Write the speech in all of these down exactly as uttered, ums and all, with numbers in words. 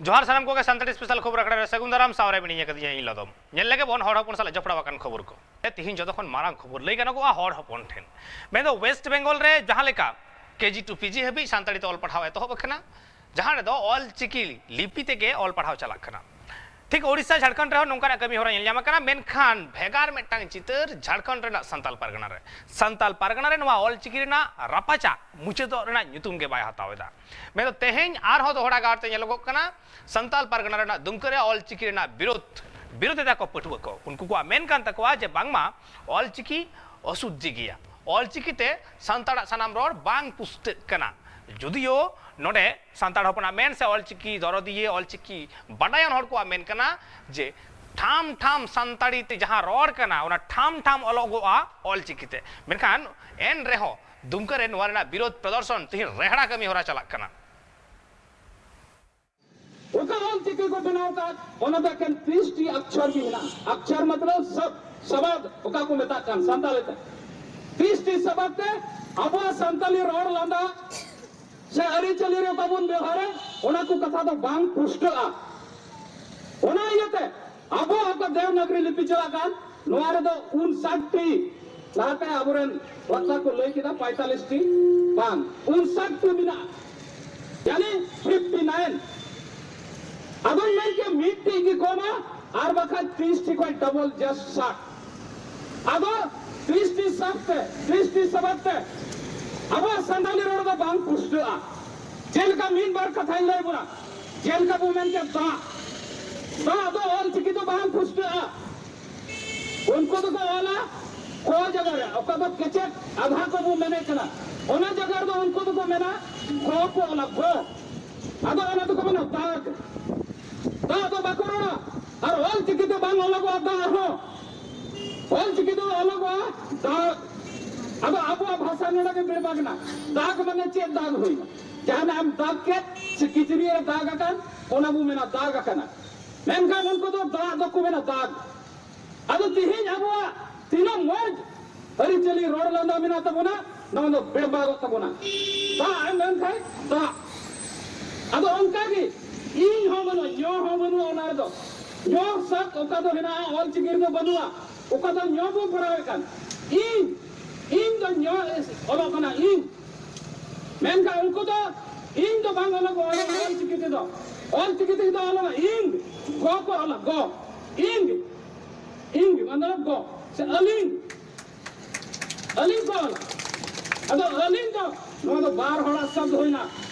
ᱡᱚᱦᱟᱨ ᱥᱟᱱᱟᱢ ᱠᱚᱜᱮ, ᱥᱟᱱᱛᱟᱲᱤ ᱥᱯᱮᱥᱟᱞ ᱠᱷᱚᱵᱚᱨ ᱟᱠᱷᱲᱟ ᱨᱮ ᱥᱟᱹᱜᱩᱱ ᱫᱟᱨᱟᱢ᱾ ᱥᱟᱶᱨᱮ ᱢᱤᱱᱟᱹᱧᱟ ᱠᱟᱫᱤᱧᱟ ᱤᱧ ᱞᱚᱫᱚᱢ᱾ ᱧᱮᱞ ᱞᱮᱜᱮ ᱵᱚᱱ ᱦᱚᱲ ᱦᱚᱯᱚᱱ ᱥᱟᱞᱟᱜ ᱡᱚᱯᱲᱟᱣ ᱟᱠᱟᱱ ᱠᱷᱚᱵᱚᱨ ᱠᱚ᱾ ᱛᱮᱦᱤᱧ ᱡᱚᱛᱚ ᱠᱷᱚᱱ ᱢᱟᱨᱟᱝ ᱠᱷᱚᱵᱚᱨ ᱞᱟᱹᱭ ᱜᱟᱱᱚᱜᱚᱜᱼᱟ ᱦᱚᱲ ᱦᱚᱯᱚᱱ ᱴᱷᱮᱱ᱾ ᱢᱮᱱᱫᱚ ᱳᱭᱮᱥᱴ ᱵᱮᱝᱜᱚᱞ ᱨᱮ ᱡᱟᱦᱟᱸ ᱞᱮᱠᱟ ᱠᱮᱡᱤ ᱴᱩ ᱯᱤᱡᱤ ᱦᱟᱹᱵᱤᱡ ᱥᱟᱱᱛᱟᱲᱤ ᱛᱮ ᱚᱞ ᱯᱟᱲᱦᱟᱣ ᱮᱛᱚᱦᱚᱵ ᱟᱠᱟᱱᱟ, ᱡᱟᱦᱟᱸ ᱨᱮᱫᱚ ᱚᱞ ᱪᱤᱠᱤ ᱞᱤᱯᱤ ᱛᱮᱜᱮ ᱚᱞ ᱯᱟᱲᱦᱟᱣ ᱪᱟᱞᱟᱜ ᱠᱟᱱᱟ᱾ ᱴᱷᱤᱠ ᱳᱰᱤᱥᱟ, ᱡᱷᱟᱲᱠᱷᱚᱸᱰ ᱨᱮᱦᱚᱸ ᱱᱚᱝᱠᱟᱱᱟᱜ ᱠᱟᱹᱢᱤ ᱦᱚᱨᱟ ᱧᱮᱞ ᱧᱟᱢ ᱟᱠᱟᱱᱟ, ᱢᱮᱱᱠᱷᱟᱱ ᱵᱷᱮᱜᱟᱨ ᱢᱤᱫᱴᱟᱝ ᱪᱤᱛᱟᱹᱨ ᱡᱷᱟᱲᱠᱷᱚᱸᱰ ᱨᱮᱱᱟᱜ ᱥᱟᱱᱛᱟᱞ ᱯᱟᱨᱜᱟᱱᱟ ᱨᱮ᱾ ᱥᱟᱱᱛᱟᱞ ᱯᱟᱨᱜᱟᱱᱟ ᱨᱮ ᱱᱚᱣᱟ ᱚᱞ ᱪᱤᱠᱤ ᱨᱮᱱᱟᱜ ᱨᱟᱯᱟᱪᱟᱜ ᱢᱩᱪᱟᱹᱫᱚᱜ ᱨᱮᱱᱟᱜ ᱧᱩᱛᱩᱢ ᱜᱮ ᱵᱟᱭ ᱦᱟᱛᱟᱣ ᱮᱫᱟ᱾ ᱢᱮᱱᱫᱚ ᱛᱮᱦᱮᱧ ᱟᱨᱦᱚᱸ ᱫᱚᱦᱲᱟ ᱜᱟᱲ ᱛᱮ ᱧᱮᱞᱚᱜᱚᱜ ᱠᱟᱱᱟ, ᱥᱟᱱᱛᱟᱞ ᱯᱟᱨᱜᱟᱱᱟ ᱨᱮᱱᱟᱜ ᱫᱩᱢᱠᱟᱹ ᱨᱮ ᱚᱞ ᱪᱤᱠᱤ ᱨᱮᱱᱟᱜ ᱵᱤᱨᱳᱫᱷ, ᱵᱤᱨᱳᱫᱷ ᱮᱫᱟ ᱠᱚ ᱯᱟᱹᱴᱷᱩᱣᱟᱹ ᱠᱚ᱾ ᱩᱱᱠᱩ ᱠᱚᱣᱟᱜ ᱢᱮᱱ ᱠᱟᱱ ᱛᱟᱠᱚᱣᱟ ᱡᱮ ᱵᱟᱝᱢᱟ ᱚᱞ ᱪᱤᱠᱤ ᱚᱥᱩᱫᱽᱫᱷᱤ ᱜᱮᱭᱟ, ᱚᱞ ᱪᱤᱠᱤ ᱛᱮ ᱥᱟᱱᱛᱟᱲᱟᱜ ᱥᱟᱱᱟᱢ ᱨᱚᱲ ᱵᱟᱝ ᱯᱩᱥᱴᱟᱹᱜ ᱠᱟᱱᱟ᱾ ᱡᱩᱫᱤᱭᱳ ᱱᱚᱰᱮ ᱥᱟᱱᱛᱟᱲ ᱦᱚᱯᱚᱱᱟᱜ ᱢᱮᱱ ᱥᱮ ᱚᱞ ᱪᱤᱠᱤ ᱫᱚᱨᱚᱫᱤᱭᱟᱹ, ᱚᱞ ᱪᱤᱠᱤ ᱵᱟᱰᱟᱭᱟᱱ ᱦᱚᱲ ᱠᱚᱣᱟᱜ ᱢᱮᱱ ᱠᱟᱱᱟ ᱡᱮ ᱴᱷᱟᱢ ᱴᱷᱟᱢ ᱥᱟᱱᱛᱟᱲᱤ ᱛᱮ ᱡᱟᱦᱟᱸ ᱨᱚᱲ ᱠᱟᱱᱟ, ᱚᱱᱟ ᱴᱷᱟᱢ ᱴᱷᱟᱢ ᱚᱞᱚᱜᱚᱜᱼᱟ ᱚᱞ ᱪᱤᱠᱤ ᱛᱮ᱾ ᱢᱮᱱᱠᱷᱟᱱ ᱮᱱ ᱨᱮᱦᱚᱸ ᱫᱩᱢᱠᱟᱹ ᱨᱮ ᱱᱚᱣᱟ ᱨᱮᱱᱟᱜ ᱵᱤᱨᱳᱫᱷ ᱯᱨᱚᱫᱚᱨᱥᱚᱱ ᱛᱮᱦᱮᱧ ᱨᱮᱦᱲᱟ ᱠᱟᱹᱢᱤ ᱦᱚᱨᱟ ᱪᱟᱞᱟᱜ ᱠᱟᱱᱟ᱾ ᱚᱠᱟ ᱚᱞ ᱪᱤᱠᱤ ᱠᱚ ᱵᱮᱱᱟᱣ ᱟᱠᱟᱫ, ᱚᱱᱟ ᱫᱚ ᱮᱠᱮᱱ ᱛᱤᱨᱤᱥ ᱴᱤ ᱚᱠᱠᱷᱚᱨ ᱜᱮ ᱢᱮᱱᱟᱜᱼᱟ᱾ ᱚᱠᱠᱷᱚᱨ ᱢᱚᱛᱞᱚᱵ ᱥᱚᱵᱫ, ᱥᱚᱵᱫ ᱚᱠᱟ ᱠᱚ ᱢᱮᱛᱟᱜ ᱠᱟᱱ ᱥᱟᱱᱛᱟᱲᱤ ᱛᱮ᱾ ᱛᱤᱨᱤᱥ ᱴᱤ ᱥᱚᱵᱫ ᱛᱮ ᱟᱵᱚᱣᱟᱜ ᱥᱟᱱᱛᱟᱲᱤ ᱨᱚᱲ ᱞᱟᱸᱫᱟ ᱥᱮ ᱟᱹᱨᱤᱪᱟᱹᱞᱤ ᱨᱮ ᱚᱠᱟ ᱵᱚᱱ ᱵᱮᱣᱦᱟᱨᱟ, ᱚᱱᱟ ᱠᱚ ᱠᱟᱛᱷᱟ ᱫᱚ ᱵᱟᱝ ᱯᱩᱥᱴᱟᱹᱜᱼᱟ᱾ ᱚᱱᱟ ᱤᱭᱟᱹᱛᱮ ᱟᱵᱚ ᱚᱠᱟ ᱫᱮᱵᱽᱱᱟᱜᱽᱨᱤ ᱞᱤᱯᱤ ᱪᱟᱞᱟᱜ ᱠᱟᱱ, ᱱᱚᱣᱟ ᱨᱮᱫᱚ ᱩᱱᱥᱟᱴ ᱴᱤ, ᱞᱟᱦᱟᱛᱮ ᱟᱵᱚᱨᱮᱱ ᱵᱚᱠᱛᱟ ᱠᱚ ᱞᱟᱹᱭ ᱠᱮᱫᱟ ᱯᱚᱸᱭᱛᱟᱞᱤᱥ ᱴᱤ, ᱵᱟᱝ, ᱩᱱᱥᱟᱴ ᱴᱤ ᱢᱮᱱᱟᱜᱼᱟ, ᱭᱟᱱᱤ ᱯᱷᱤᱯᱴᱤ ᱱᱟᱭᱤᱱ᱾ ᱟᱫᱚᱧ ᱢᱮᱱ ᱠᱮᱭᱟ ᱢᱤᱫᱴᱤᱡ ᱜᱮ ᱠᱚᱢᱟ, ᱟᱨ ᱵᱟᱠᱷᱟᱡ ᱛᱤᱨᱤᱥ ᱴᱤ ᱠᱷᱚᱡ ᱰᱚᱵᱚᱞ, ᱡᱟᱥᱴ ᱥᱟᱴ᱾ ᱟᱫᱚ ᱛᱤᱨᱤᱥ ᱴᱤ ᱥᱟᱵ ᱛᱮ, ᱛᱤᱨᱤᱥ ᱴᱤ ᱥᱟᱵᱟᱫ ᱛᱮ ᱟᱵᱚᱣᱟᱜ ᱥᱟᱱᱛᱟᱲᱤ ᱨᱚᱲ ᱫᱚ ᱵᱟᱝ ᱯᱩᱥᱴᱟᱹᱜᱼᱟ᱾ ᱪᱮᱫ ᱞᱮᱠᱟ, ᱢᱤᱫ ᱵᱟᱨ ᱠᱟᱛᱷᱟᱧ ᱞᱟᱹᱭ ᱵᱚᱱᱟ᱾ ᱪᱮᱫ ᱞᱮᱠᱟ ᱵᱚ ᱢᱮᱱ ᱠᱮᱫ ᱫᱟᱜ, ᱫᱟᱜ ᱫᱚ ᱚᱞ ᱪᱤᱠᱤ ᱫᱚ ᱵᱟᱝ ᱯᱩᱥᱴᱟᱹᱜᱼᱟ᱾ ᱩᱱᱠᱩ ᱫᱚᱠᱚ ᱚᱞᱟ ᱠᱚ ᱡᱟᱭᱜᱟ ᱨᱮ, ᱚᱠᱟ ᱫᱚ ᱠᱮᱪᱮᱫ ᱟᱫᱷᱟ ᱠᱚ ᱵᱚ ᱢᱮᱱᱮᱫ ᱠᱟᱱᱟ, ᱚᱱᱟ ᱡᱟᱭᱜᱟ ᱨᱮᱫᱚ ᱩᱱᱠᱩ ᱫᱚᱠᱚ ᱢᱮᱱᱟ ᱜᱚ ᱠᱚ ᱚᱞᱟ, ᱜᱚ᱾ ᱟᱫᱚ ᱚᱱᱟ ᱫᱚᱠᱚ ᱢᱮᱱᱟ ᱫᱟᱜ᱾ ᱫᱟᱜ ᱫᱚ ᱵᱟᱠᱚ ᱨᱚᱲᱟ᱾ ᱟᱨ ᱚᱞ ᱪᱤᱠᱤ ᱛᱮ ᱵᱟᱝ ᱚᱞᱚᱜᱚᱜᱼᱟ ᱫᱟᱜ ᱦᱚᱸ᱾ ᱚᱞ ᱪᱤᱠᱤ ᱫᱚ ᱚᱞᱚᱜᱚᱜᱼᱟ ᱫᱟᱜ᱾ ᱟᱫᱚ ᱟᱵᱚᱣᱟᱜ ᱵᱷᱟᱥᱟ ᱱᱚᱰᱮ ᱜᱮ ᱵᱮᱲᱵᱟᱜ ᱮᱱᱟ᱾ ᱫᱟᱜ ᱢᱟᱱᱮ ᱪᱮᱫ ᱫᱟᱜ ᱦᱩᱭᱱᱟ? ᱡᱟᱦᱟᱱᱟᱜ ᱮᱢ ᱫᱟᱜ ᱠᱮᱫ, ᱥᱮ ᱠᱤᱪᱨᱤᱡ ᱨᱮ ᱫᱟᱜ ᱟᱠᱟᱱ, ᱚᱱᱟ ᱵᱚ ᱢᱮᱱᱟ ᱫᱟᱜ ᱟᱠᱟᱱᱟ᱾ ᱢᱮᱱᱠᱷᱟᱱ ᱩᱱᱠᱩ ᱫᱚ ᱫᱟᱜ ᱫᱚᱠᱚ ᱢᱮᱱᱟ ᱫᱟᱜ᱾ ᱟᱫᱚ ᱛᱮᱦᱮᱧ ᱟᱵᱚᱣᱟᱜ ᱛᱤᱱᱟᱹᱜ ᱢᱚᱡᱽ ᱟᱹᱨᱤᱪᱟᱹᱞᱤ ᱨᱚᱲ ᱞᱟᱸᱫᱟ ᱢᱮᱱᱟᱜ ᱛᱟᱵᱚᱱᱟ, ᱱᱚᱣᱟ ᱫᱚ ᱵᱮᱲᱵᱟᱜᱚᱜ ᱛᱟᱵᱚᱱᱟ᱾ ᱫᱟᱜ ᱮᱢ ᱢᱮᱱᱠᱷᱟᱱ ᱫᱟᱜ᱾ ᱟᱫᱚ ᱚᱱᱠᱟ ᱜᱮ ᱤᱧ ᱦᱚᱸ ᱵᱟᱹᱱᱩᱜᱼᱟ, ᱧᱚ ᱦᱚᱸ ᱵᱟᱹᱱᱩᱜᱼᱟ ᱚᱱᱟ ᱨᱮᱫᱚ᱾ ᱧᱚ ᱥᱟᱠ ᱚᱠᱟ ᱫᱚ ᱦᱮᱱᱟᱜᱼᱟ, ᱚᱞ ᱪᱤᱠᱤ ᱨᱮᱫᱚ ᱵᱟᱹᱱᱩᱜᱼᱟ᱾ ᱚᱠᱟ ᱫᱚ ᱧᱚ ᱵᱚ ᱯᱟᱲᱦᱟᱣᱮᱫ ᱠᱟᱱ, ᱤᱧ, ᱤᱧ ᱫᱚ ᱧᱚ ᱚᱞᱚᱜ ᱠᱟᱱᱟ, ᱤᱧ᱾ ᱢᱮᱱᱠᱷᱟᱱ ᱩᱱᱠᱩ ᱫᱚ ᱤᱧ ᱫᱚ ᱵᱟᱝ ᱚᱞᱚᱜᱚᱜᱼᱟ ᱚᱞ ᱪᱤᱠᱤ ᱛᱮᱫᱚ᱾ ᱚᱞ ᱪᱤᱠᱤ ᱛᱮᱫᱚ ᱚᱞᱚᱜᱼᱟ ᱤᱧ, ᱜᱚ ᱠᱚ ᱚᱞᱟ, ᱜᱚ, ᱤᱧ, ᱤᱧ, ᱢᱚᱛᱞᱚᱵ ᱜᱚ, ᱥᱮ ᱟᱹᱞᱤᱧ, ᱟᱹᱞᱤᱧ ᱠᱚ ᱚᱞᱟ᱾ ᱟᱫᱚ ᱟᱹᱞᱤᱧ ᱫᱚ, ᱱᱚᱣᱟ ᱫᱚ ᱵᱟᱨ ᱦᱚᱲᱟᱜ ᱥᱚᱵᱫ ᱦᱩᱭᱱᱟ,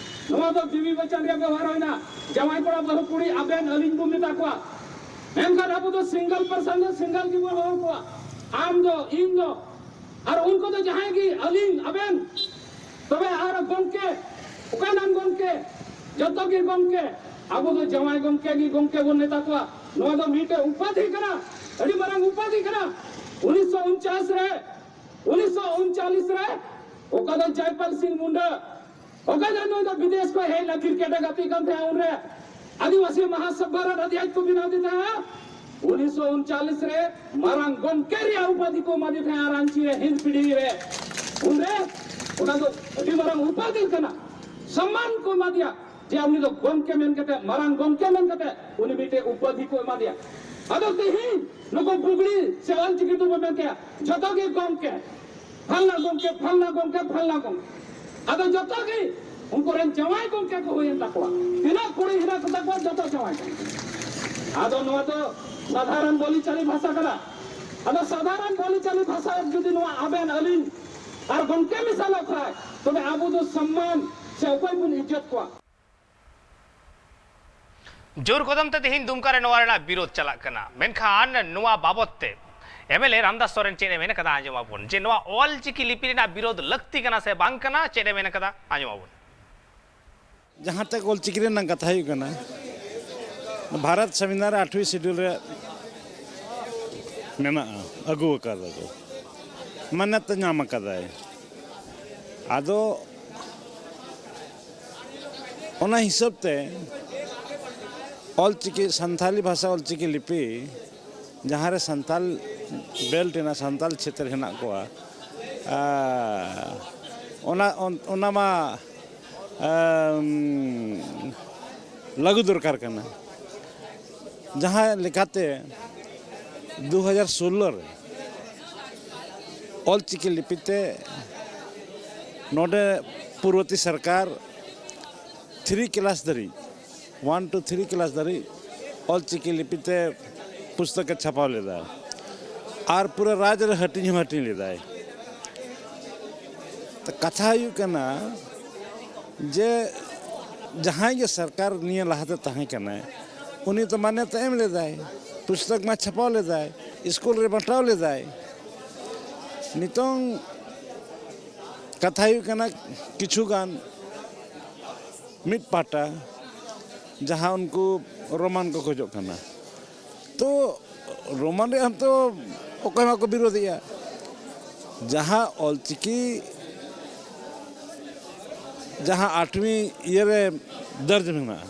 ᱱᱚᱣᱟ ᱫᱚ ᱫᱤᱵᱤ ᱵᱚᱪᱚᱱ ᱨᱮᱭᱟᱜ ᱵᱮᱵᱚᱦᱟᱨ ᱦᱩᱭᱱᱟ, ᱡᱟᱶᱟᱭ ᱠᱚᱲᱟ ᱵᱟᱹᱦᱩ ᱠᱩᱲᱤ ᱟᱵᱮᱱ ᱟᱹᱞᱤᱧ ᱵᱚᱱ ᱢᱮᱛᱟ ᱠᱚᱣᱟ᱾ ᱢᱮᱱᱠᱷᱟᱱ ᱟᱵᱚ ᱫᱚ ᱥᱤᱝᱜᱮᱞ ᱯᱟᱨᱥᱚᱱ ᱫᱚ ᱥᱤᱝᱜᱮᱞ ᱜᱮᱵᱚᱱ ᱦᱚᱦᱚ ᱠᱚᱣᱟ, ᱟᱢ ᱫᱚ, ᱤᱧ ᱫᱚ᱾ ᱟᱨ ᱩᱱᱠᱩ ᱫᱚ ᱡᱟᱦᱟᱸᱭ ᱜᱮ, ᱟᱹᱞᱤᱧ, ᱟᱵᱮᱱ, ᱛᱚᱵᱮ ᱟᱨ ᱜᱚᱢᱠᱮ, ᱚᱠᱟᱱᱟᱢ ᱜᱚᱢᱠᱮ? ᱡᱚᱛᱚ ᱜᱮ ᱜᱚᱢᱠᱮ᱾ ᱟᱵᱚ ᱫᱚ ᱡᱟᱶᱟᱭ ᱜᱚᱢᱠᱮ ᱜᱮ ᱜᱚᱢᱠᱮ ᱵᱚᱱ ᱢᱮᱛᱟ ᱠᱚᱣᱟ᱾ ᱱᱚᱣᱟ ᱫᱚ ᱢᱤᱫᱴᱮᱡ ᱩᱯᱟᱫᱷᱤ ᱠᱟᱱᱟ, ᱟᱹᱰᱤ ᱢᱟᱨᱟᱝ ᱩᱯᱟᱫᱷᱤ ᱠᱟᱱᱟ᱾ ᱩᱱᱤᱥᱥᱚ ᱩᱱᱪᱟᱥ ᱨᱮ, ᱩᱱᱤᱥᱥᱚ ᱩᱱᱪᱟᱞᱤᱥ ᱨᱮ ᱚᱠᱟ ᱫᱚ ᱡᱟᱭᱯᱟᱞ ᱥᱤᱝ ᱢᱩᱱᱰᱟ, ᱚᱠᱟ ᱫᱚ ᱱᱩᱭ ᱫᱚ ᱵᱤᱫᱮᱥ ᱠᱷᱚᱱ ᱦᱮᱡ ᱞᱮᱱᱟ, ᱠᱨᱤᱠᱮᱴ ᱮ ᱜᱟᱛᱮᱜ ᱠᱟᱱ ᱛᱟᱦᱮᱸᱫ ᱩᱱᱨᱮ᱾ ᱟᱹᱫᱤᱵᱟᱹᱥᱤ ᱢᱟᱦᱟᱥᱚᱵᱷᱟ ᱨᱮ ᱟᱫᱷᱭᱟᱭ ᱠᱚ ᱵᱮᱱᱟᱣ ᱫᱮ ᱛᱟᱦᱮᱸᱫ᱾ ᱩᱱᱤᱥᱥᱚ ᱩᱱᱪᱟᱞᱤᱥ ᱨᱮ ᱢᱟᱨᱟᱝ ᱜᱚᱢᱠᱮ ᱨᱮᱭᱟᱜ ᱩᱯᱟᱫᱷᱤ ᱠᱚ ᱮᱢᱟ ᱫᱮ ᱛᱟᱦᱮᱸᱫ ᱨᱟᱸᱪᱤ ᱨᱮ ᱦᱤᱱᱫ ᱯᱤᱲᱦᱤ ᱨᱮ᱾ ᱩᱱᱨᱮ ᱚᱱᱟ ᱫᱚ ᱟᱹᱰᱤ ᱢᱟᱨᱟᱝ ᱩᱯᱟᱫᱷᱤ ᱠᱟᱱᱟ, ᱥᱚᱢᱢᱟᱱ ᱠᱚ ᱮᱢᱟ ᱫᱮᱭᱟ᱾ ᱡᱮ ᱩᱱᱤ ᱫᱚ ᱜᱚᱢᱠᱮ ᱢᱮᱱ ᱠᱟᱛᱮ, ᱢᱟᱨᱟᱝ ᱜᱚᱢᱠᱮ ᱢᱮᱱ ᱠᱟᱛᱮ ᱩᱱᱤ ᱢᱤᱫᱴᱮᱡ ᱩᱯᱟᱫᱷᱤ ᱠᱚ ᱮᱢᱟ ᱫᱮᱭᱟ᱾ ᱟᱫᱚ ᱛᱮᱦᱮᱧ ᱱᱩᱠᱩ ᱵᱩᱜᱲᱤ ᱥᱮ ᱚᱞ ᱪᱤᱠᱤ ᱛᱮᱵᱚ ᱢᱮᱱ ᱠᱮᱭᱟ, ᱡᱚᱛᱚ ᱜᱮ ᱜᱚᱢᱠᱮ, ᱯᱷᱟᱞᱱᱟ ᱜᱚᱢᱠᱮ, ᱯᱷᱟᱞᱱᱟ ᱜᱚᱢᱠᱮ, ᱯᱷᱟᱞᱱᱟ ᱜᱚᱢᱠᱮ᱾ ᱟᱫᱚ ᱡᱚᱛᱚ ᱜᱮ ᱩᱱᱠᱩ ᱨᱮᱱ ᱡᱟᱶᱟᱭ ᱜᱚᱢᱠᱮ ᱠᱚ ᱦᱩᱭᱮᱱ ᱛᱟᱠᱚᱣᱟ᱾ ᱛᱤᱱᱟᱹᱜ ᱠᱩᱲᱤ ᱦᱮᱱᱟᱜ ᱠᱚ ᱛᱟᱠᱚᱣᱟ, ᱡᱚᱛᱚ ᱡᱟᱶᱟᱭ ᱜᱚᱢᱠᱮ᱾ ᱟᱫᱚ ᱱᱚᱣᱟ ᱫᱚ ᱥᱟᱫᱷᱟᱨᱚᱱ ᱵᱚᱞᱤᱪᱟᱞᱤ ᱵᱷᱟᱥᱟ ᱠᱟᱱᱟ᱾ ᱟᱫᱚ ᱥᱟᱫᱷᱟᱨᱚᱱ ᱵᱚᱞᱤᱪᱟᱞᱤ ᱵᱷᱟᱥᱟ ᱡᱩᱫᱤ ᱱᱚᱣᱟ ᱟᱵᱮᱱ ᱟᱹᱞᱤᱧ ᱟᱨ ᱜᱚᱢᱠᱮ ᱢᱮᱥᱟᱞᱚᱜ ᱠᱷᱟᱡ, ᱛᱚᱵᱮ ᱟᱵᱚ ᱫᱚ ᱥᱚᱢᱢᱟᱱ ᱥᱮ ᱚᱠᱚᱭ ᱵᱚᱱ ᱤᱡᱽᱡᱚᱛ ᱠᱚᱣᱟ? ᱡᱳᱨ ᱠᱚᱫᱚᱢ ᱛᱮ ᱛᱮᱦᱮᱧ ᱫᱩᱢᱠᱟ ᱨᱮ ᱱᱚᱣᱟ ᱨᱮᱱᱟᱜ ᱵᱤᱨᱳᱫ ᱪᱟᱞᱟᱜ ᱠᱟᱱᱟ, ᱢᱮᱱᱠᱷᱟᱱ ᱱᱚᱣᱟ ᱵᱟᱵᱚᱛ ᱛᱮ ᱮᱢᱮᱞᱮ ᱨᱟᱢᱫᱟᱥ ᱥᱚᱨᱮᱱ ᱪᱮᱫ ᱮ ᱢᱮᱱ ᱠᱟᱫᱟ, ᱟᱸᱡᱚᱢ ᱟᱵᱚᱱ ᱡᱮ ᱱᱚᱣᱟ ᱚᱞ ᱪᱤᱠᱤ ᱞᱤᱯᱤ ᱨᱮᱱᱟᱜ ᱵᱤᱨᱳᱫ ᱞᱟᱹᱠᱛᱤ ᱠᱟᱱᱟ ᱥᱮ ᱵᱟᱝ ᱠᱟᱱᱟ, ᱪᱮᱫ ᱮ ᱢᱮᱱ ᱠᱟᱫᱟ, ᱟᱸᱡᱚᱢ ᱟᱵᱚᱱ᱾ ᱡᱟᱦᱟᱸ ᱛᱮ ᱚᱞ ᱪᱤᱠᱤ ᱨᱮᱱᱟᱜ ᱠᱟᱛᱷᱟ ᱦᱩᱭᱩᱜ ᱠᱟᱱᱟ, ᱵᱷᱟᱨᱚᱛ ᱥᱚᱝᱵᱤᱫᱷᱟᱱ ᱨᱮ ᱟᱴᱷᱣᱤ ᱥᱤᱰᱩᱞ ᱨᱮ ᱢᱮᱱᱟᱜᱼᱟ, ᱟᱹᱜᱩ ᱟᱠᱟᱫᱟ ᱠᱚ, ᱢᱟᱱᱱᱚᱛᱟ ᱧᱟᱢ ᱟᱠᱟᱫᱟᱭ᱾ ᱟᱫᱚ ᱚᱱᱟ ᱦᱤᱥᱟᱹᱵ ᱛᱮ ᱚᱞ ᱪᱤᱠᱤ, ᱥᱟᱱᱛᱷᱟᱞᱤ ᱵᱷᱟᱥᱟ ᱚᱞ ᱪᱤᱠᱤ ᱞᱤᱯᱤ ᱡᱟᱦᱟᱸ ᱨᱮ ᱥᱟᱱᱛᱟᱞ ᱵᱮᱞᱴ ᱦᱮᱱᱟᱜ, ᱥᱟᱱᱛᱟᱞ ᱪᱷᱮᱛᱨᱚ ᱦᱮᱱᱟᱜ ᱠᱚᱣᱟ, ᱟᱨ ᱚᱱᱟ, ᱚᱱᱟ ᱢᱟ, ᱟᱢ, ᱞᱟᱹᱜᱩ ᱫᱚᱨᱠᱟᱨ ᱠᱟᱱᱟ᱾ ᱡᱟᱦᱟᱸ ᱞᱮᱠᱟᱛᱮ ᱫᱩ ᱦᱟᱡᱟᱨ ᱥᱳᱞᱞᱳ ᱨᱮ ᱚᱞᱪᱤᱠᱤ ᱞᱤᱯᱤ ᱛᱮ ᱱᱚᱰᱮ ᱯᱩᱨᱵᱚᱨᱛᱤ ᱥᱚᱨᱠᱟᱨ ᱛᱷᱨᱤ ᱠᱞᱟᱥ ᱫᱷᱟᱹᱨᱤᱡ, ᱚᱣᱟᱱ ᱴᱩ ᱛᱷᱨᱤ ᱠᱞᱟᱥ ᱫᱷᱟᱹᱨᱤᱡ ᱚᱞᱪᱤᱠᱤ ᱞᱤᱯᱤ ᱛᱮ ᱯᱩᱥᱛᱚᱠ ᱮ ᱪᱷᱟᱯᱟᱣ ᱞᱮᱫᱟ ᱟᱨ ᱯᱩᱨᱟᱹ ᱨᱟᱡᱽ ᱨᱮ ᱦᱟᱹᱴᱤᱧ ᱦᱚᱸ ᱦᱟᱹᱴᱤᱧ ᱞᱮᱫᱟᱭ᱾ ᱛᱚ ᱠᱟᱛᱷᱟ ᱦᱩᱭᱩᱜ ᱠᱟᱱᱟ ᱡᱮ ᱡᱟᱦᱟᱸᱭ ᱜᱮ ᱥᱚᱨᱠᱟᱨ ᱱᱤᱭᱟᱹ ᱞᱟᱦᱟᱛᱮ ᱛᱟᱦᱮᱸ ᱠᱟᱱᱟᱭ, ᱩᱱᱤ ᱛᱚ ᱢᱟᱱᱭᱚᱛᱟ ᱮᱢ ᱞᱮᱫᱟᱭ, ᱯᱩᱥᱛᱚᱠ ᱢᱟ ᱪᱷᱟᱯᱟᱣ ᱞᱮᱫᱟᱭ, ᱥᱠᱩᱞ ᱨᱮ ᱵᱟᱸᱴᱟᱣ ᱞᱮᱫᱟᱭ᱾ ᱱᱤᱛᱚᱝ ᱠᱟᱛᱷᱟ ᱦᱩᱭᱩᱜ ᱠᱟᱱᱟ ᱠᱤᱪᱷᱩ ᱜᱟᱱ ᱢᱤᱫ ᱯᱟᱦᱴᱟ ᱡᱟᱦᱟᱸ ᱩᱱᱠᱩ ᱨᱳᱢᱟᱱ ᱠᱚ ᱠᱷᱚᱡᱚᱜ ᱠᱟᱱᱟ, ᱛᱚ ᱨᱳᱢᱟᱱ ᱨᱮᱭᱟᱜ ᱦᱚᱸᱛᱚ ᱚᱠᱚᱭ ᱦᱚᱸ ᱵᱟᱠᱚ ᱵᱤᱨᱳᱫᱷᱮᱜᱼᱟ᱾ ᱡᱟᱦᱟᱸ ᱚᱞᱪᱤᱠᱤ ᱡᱟᱦᱟᱸ ᱟᱴᱷᱣᱤ ᱤᱭᱟᱹᱨᱮ ᱫᱚᱨᱡᱽ ᱢᱮᱱᱟᱜᱼᱟ,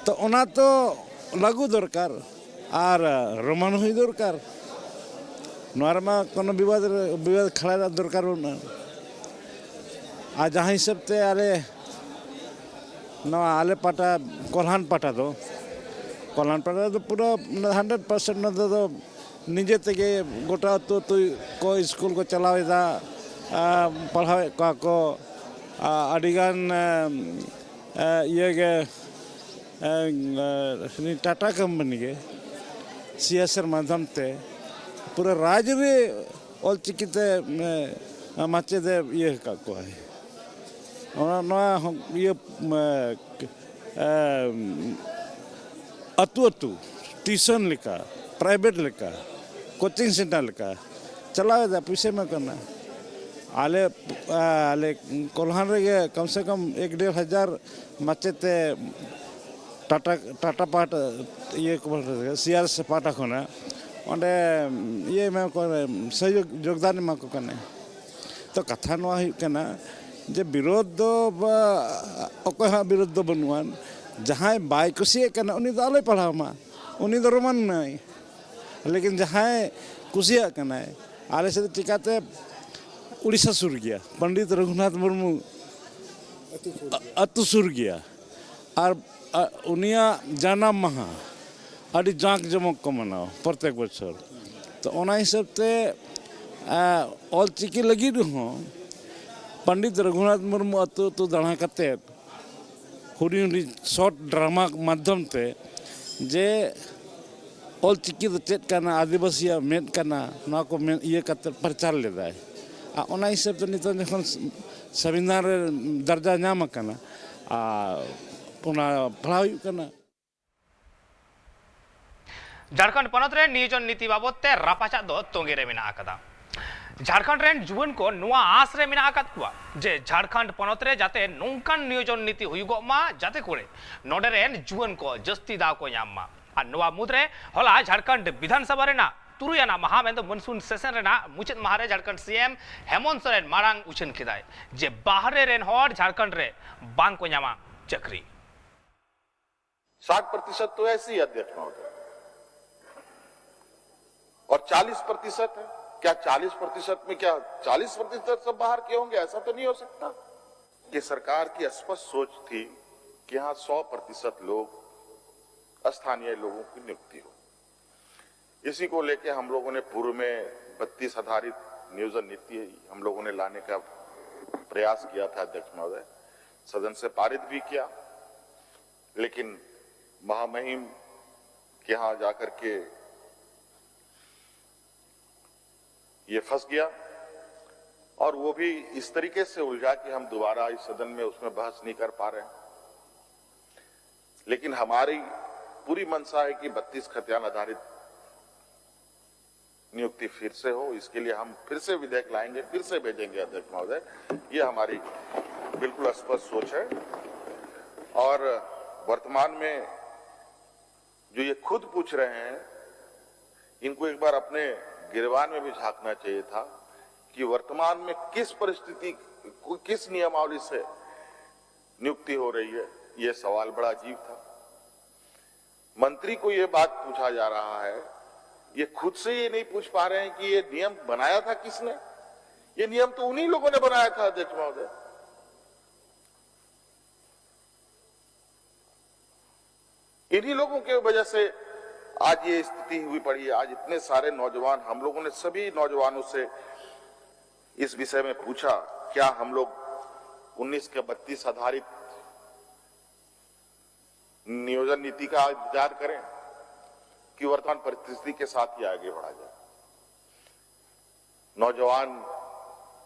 ᱛᱚ ᱚᱱᱟ ᱛᱚ ᱞᱟᱹᱜᱩ ᱫᱚᱨᱠᱟᱨ ᱟᱨ ᱨᱳᱢᱟᱱ ᱦᱩᱭ ᱫᱚᱨᱠᱟᱨ᱾ ᱱᱚᱣᱟ ᱨᱮᱢᱟ ᱠᱳᱱᱳ ᱵᱤᱵᱟᱫ ᱨᱮ, ᱵᱤᱵᱟᱫ ᱠᱷᱟᱲᱟ ᱨᱮᱭᱟᱜ ᱫᱚᱨᱠᱟᱨ ᱵᱟᱹᱱᱩᱜᱼᱟ᱾ ᱟᱨ ᱡᱟᱦᱟᱸ ᱦᱤᱥᱟᱹᱵ ᱛᱮ ᱟᱞᱮ ᱱᱚᱣᱟ ᱟᱞᱮ ᱯᱟᱦᱴᱟ, ᱠᱚᱞᱦᱟᱱ ᱯᱟᱦᱴᱟ ᱫᱚ, ᱠᱚᱞᱦᱟᱱ ᱯᱟᱦᱴᱟ ᱫᱚ ᱯᱩᱨᱟᱹ ᱦᱟᱱᱰᱨᱮᱰ ᱯᱟᱨᱥᱮᱱᱴ ᱱᱚᱛᱮ ᱫᱚ ᱱᱤᱡᱮ ᱛᱮᱜᱮ ᱜᱚᱴᱟ ᱟᱹᱛᱩ ᱟᱹᱛᱩ ᱠᱚ ᱥᱠᱩᱞ ᱠᱚ ᱪᱟᱞᱟᱣ ᱮᱫᱟ, ᱟᱨ ᱯᱟᱲᱦᱟᱣᱮᱫ ᱠᱚᱣᱟ ᱠᱚ᱾ ᱟᱨ ᱟᱹᱰᱤᱜᱟᱱ, ᱮ, ᱮ, ᱤᱭᱟᱹ ᱜᱮ, ᱮ, ᱮ, ᱴᱟᱴᱟ ᱠᱳᱢᱯᱟᱱᱤ ᱜᱮ ᱥᱤ ᱮᱥ ᱟᱨ ᱢᱟᱫᱽᱫᱷᱚᱢ ᱛᱮ ᱯᱩᱨᱟᱹ ᱨᱟᱡᱽ ᱨᱮ ᱚᱞᱪᱤᱠᱤ ᱛᱮ, ᱮ, ᱢᱟᱪᱮᱫ ᱮ ᱤᱭᱟᱹ ᱟᱠᱟᱫ ᱠᱚᱣᱟᱭ᱾ ᱚᱱᱟ, ᱱᱚᱣᱟ ᱦᱚᱸ ᱤᱭᱟᱹ, ᱮ, ᱮ, ᱟᱹᱛᱩ ᱟᱹᱛᱩ ᱴᱤᱭᱩᱥᱚᱱ ᱞᱮᱠᱟ, ᱯᱨᱟᱭᱵᱷᱮᱴ ᱞᱮᱠᱟ, ᱠᱳᱪᱤᱝ ᱥᱮᱱᱴᱟᱨ ᱞᱮᱠᱟ ᱪᱟᱞᱟᱣ ᱮᱫᱟ, ᱯᱩᱭᱥᱟᱹ ᱮᱢᱟ ᱠᱟᱱᱟ᱾ ᱟᱞᱮ, ᱟᱞᱮ ᱠᱚᱞᱦᱟᱱ ᱨᱮᱜᱮ ᱠᱚᱢ ᱥᱮ ᱠᱚᱢ ᱮᱠ ᱰᱮᱲ ᱦᱟᱡᱟᱨ ᱢᱟᱪᱮᱫ ᱛᱮ ᱴᱟᱴᱟ, ᱴᱟᱴᱟ ᱯᱟᱦᱴᱟ, ᱤᱭᱟᱹ ᱠᱚ ᱯᱟᱦᱴᱟ, ᱥᱤ ᱟᱨ ᱮᱥ ᱯᱟᱦᱴᱟ ᱠᱷᱚᱱᱟᱜ ᱚᱸᱰᱮ ᱤᱭᱟᱹ ᱮᱢᱟ ᱠᱚ, ᱥᱚᱦᱚᱡᱳᱜᱽ, ᱡᱳᱜᱽᱫᱟᱱ ᱮᱢᱟ ᱠᱚ ᱠᱟᱱᱟ᱾ ᱛᱚ ᱠᱟᱛᱷᱟ ᱱᱚᱣᱟ ᱦᱩᱭᱩᱜ ᱠᱟᱱᱟ ᱡᱮ ᱵᱤᱨᱳᱫᱷ ᱫᱚ ᱵᱟ-, ᱚᱠᱚᱭ ᱦᱚᱸ ᱵᱤᱨᱳᱫᱷ ᱫᱚ ᱵᱟᱹᱱᱩᱜᱼᱟ᱾ ᱡᱟᱦᱟᱸᱭ ᱵᱟᱭ ᱠᱩᱥᱤᱭᱟᱜ ᱠᱟᱱᱟ ᱩᱱᱤ ᱫᱚ ᱟᱞᱚᱭ ᱯᱟᱲᱦᱟᱣ ᱢᱟ, ᱩᱱᱤ ᱫᱚ ᱨᱳᱢᱟᱱ ᱱᱟᱭ᱾ ᱞᱮᱠᱤᱱ ᱡᱟᱦᱟᱸᱭ ᱠᱩᱥᱤᱭᱟᱜ ᱠᱟᱱᱟᱭ, ᱟᱞᱮ ᱥᱮᱫ ᱫᱚ ᱪᱤᱠᱟᱹᱛᱮ ᱩᱲᱤᱥᱥᱟ ᱥᱩᱨ ᱜᱮᱭᱟ, ᱯᱚᱱᱰᱤᱛ ᱨᱚᱜᱷᱩᱱᱟᱛᱷ ᱢᱩᱨᱢᱩ ᱟᱹᱛᱩ ᱥᱩᱨ ᱜᱮᱭᱟ᱾ ᱟᱨ ᱩᱱᱤᱭᱟᱜ ᱡᱟᱱᱟᱢ ᱢᱟᱦᱟ ᱟᱹᱰᱤ ᱡᱟᱸᱠ ᱡᱚᱢᱚᱠ ᱠᱚ ᱢᱟᱱᱟᱣᱟ ᱯᱨᱚᱛᱮᱠ ᱵᱚᱪᱷᱚᱨ᱾ ᱛᱚ ᱚᱱᱟ ᱦᱤᱥᱟᱹᱵ ᱛᱮ ᱚᱞᱪᱤᱠᱤ ᱞᱟᱹᱜᱤᱫ ᱦᱚᱸ ᱯᱚᱱᱰᱤᱛ ᱨᱚᱜᱷᱩᱱᱟᱛᱷ ᱢᱩᱨᱢᱩ ᱟᱹᱛᱩ ᱟᱹᱛᱩ ᱫᱟᱬᱟ ᱠᱟᱛᱮᱫ ᱦᱩᱰᱤᱧ ᱦᱩᱰᱤᱧ ᱥᱚᱨᱴ ᱰᱨᱟᱢᱟ ᱢᱟᱫᱽᱫᱷᱚᱢ ᱛᱮ ᱡᱮ ᱚᱞᱪᱤᱠᱤ ᱫᱚ ᱪᱮᱫ ᱠᱟᱱᱟ, ᱟᱹᱫᱤᱵᱟᱹᱥᱤᱭᱟᱜ ᱢᱮᱫ ᱠᱟᱱᱟ, ᱱᱚᱣᱟ ᱠᱚ ᱢᱮᱱ ᱤᱭᱟᱹ ᱠᱟᱛᱮ ᱯᱨᱚᱪᱟᱨ ᱞᱮᱫᱟᱭ᱾ ᱟᱨ ᱚᱱᱟ ᱦᱤᱥᱟᱹᱵ ᱛᱮ ᱱᱤᱛᱚᱜ ᱡᱚᱠᱷᱚᱱ ᱥᱚᱝᱵᱤᱫᱷᱟᱱ ᱨᱮ ᱫᱟᱨᱡᱟ ᱧᱟᱢ ᱟᱠᱟᱱᱟ, ᱟᱨ ᱚᱱᱟ ᱯᱟᱲᱦᱟᱣ ᱦᱩᱭᱩᱜ ᱠᱟᱱᱟ᱾ ᱡᱷᱟᱲᱠᱷᱚᱸᱰ ᱯᱚᱱᱚᱛ ᱨᱮ ᱱᱤᱭᱳᱡᱚᱱ ᱱᱤᱛᱤ ᱵᱟᱵᱚᱛ ᱛᱮ ᱨᱟᱯᱟᱪᱟᱜ ᱫᱚ ᱛᱚᱸᱜᱮ ᱨᱮ ᱢᱮᱱᱟᱜ ᱟᱠᱟᱫᱟ᱾ ᱡᱷᱟᱲᱠᱷᱚᱸᱰ ᱨᱮᱱ ᱡᱩᱣᱟᱹᱱ ᱠᱚ ᱱᱚᱣᱟ ᱟᱸᱥ ᱨᱮ ᱢᱮᱱᱟᱜ ᱟᱠᱟᱫ ᱠᱚᱣᱟ ᱡᱮ ᱡᱷᱟᱲᱠᱷᱚᱸᱰ ᱯᱚᱱᱚᱛ ᱨᱮ ᱡᱟᱛᱮ ᱱᱚᱝᱠᱟᱱ ᱱᱤᱭᱳᱡᱚᱱ ᱱᱤᱛᱤ ᱦᱩᱭᱩᱜᱚᱜ ᱢᱟ, ᱡᱟᱛᱮ ᱠᱚᱨᱮ ᱱᱚᱰᱮ ᱨᱮᱱ ᱡᱩᱣᱟᱹᱱ ᱠᱚ ᱡᱟᱹᱥᱛᱤ ᱫᱟᱣ ᱠᱚ ᱧᱟᱢ ᱢᱟ᱾ ᱟᱨ ᱱᱚᱣᱟ ᱢᱩᱫᱽᱨᱮ ᱦᱚᱞᱟ ᱡᱷᱟᱲᱠᱷᱚᱸᱰ ᱵᱤᱫᱷᱟᱱ ᱥᱚᱵᱷᱟ ᱨᱮᱱᱟᱜ ᱛᱩᱨᱩᱭ ᱟᱱᱟᱜ ᱢᱟᱦᱟ ᱢᱮᱱᱫᱚ ᱢᱚᱱᱥᱩᱱ ᱥᱮᱥᱚᱱ ᱨᱮᱱᱟᱜ ᱢᱩᱪᱟᱹᱫ ᱢᱟᱦᱟ ᱨᱮ ᱡᱷᱟᱲᱠᱷᱚᱸᱰ ᱥᱤ ᱮᱢ ᱦᱮᱢᱚᱱᱛ ᱥᱚᱨᱮᱱ ᱢᱟᱨᱟᱝ ᱩᱪᱷᱟᱹᱱ ᱠᱮᱫᱟᱭ ᱡᱮ ᱵᱟᱦᱨᱮ ᱨᱮᱱ ᱦᱚᱲ ᱡᱷᱟᱲᱠᱷᱚᱸᱰ ᱨᱮ ᱵᱟᱝ ᱠᱚ ᱧᱟᱢᱟ ᱪᱟᱹᱠᱨᱤ᱾ साठ प्रतिशत तो ऐसे ही, अध्यक्ष महोदय, और चालीस प्रतिशत है। क्या चालीस प्रतिशत में क्या चालीस प्रतिशत सब बाहर के होंगे? ऐसा तो नहीं हो सकता। ये सरकार की स्पष्ट सोच थी कि यहाँ सौ प्रतिशत लोग, स्थानीय लोगों की नियुक्ति हो। इसी को लेके हम लोगों ने पूर्व में बत्तीस आधारित नियोजन नीति हम लोगों ने लाने का प्रयास किया था, अध्यक्ष महोदय, सदन से पारित भी किया। लेकिन महामहिम के यहाँ जाकर के ये फंस गया और वो भी इस तरीके से उलझा कि हम दोबारा इस सदन में उसमें बहस नहीं कर पा रहे हैं। लेकिन हमारी पूरी मंशा है कि बत्तीस खतियान आधारित नियुक्ति फिर से हो, इसके लिए हम फिर से विधेयक लाएंगे, फिर से भेजेंगे, अध्यक्ष महोदय। ये हमारी बिल्कुल स्पष्ट सोच है। और वर्तमान में जो ये खुद पूछ रहे हैं, इनको एक बार अपने गिरबान में भी झांकना चाहिए था कि वर्तमान में किस परिस्थिति, किस नियमावली से नियुक्ति हो रही है। ये सवाल बड़ा अजीब था। मंत्री को ये बात पूछा जा रहा है, ये खुद से ये नहीं पूछ पा रहे हैं कि ये नियम बनाया था किसने। ये नियम तो उन्हीं लोगों ने बनाया था, अध्यक्ष महोदय। इन्हीं लोगों की वजह से आज ये स्थिति हुई पड़ी है। आज इतने सारे नौजवान, हम लोगों ने सभी नौजवानों से इस विषय में पूछा, क्या हम लोग उन्नीस के बत्तीस आधारित नियोजन नीति का इंतजार करें कि वर्तमान परिस्थिति के साथ ही आगे बढ़ा जाए। नौजवान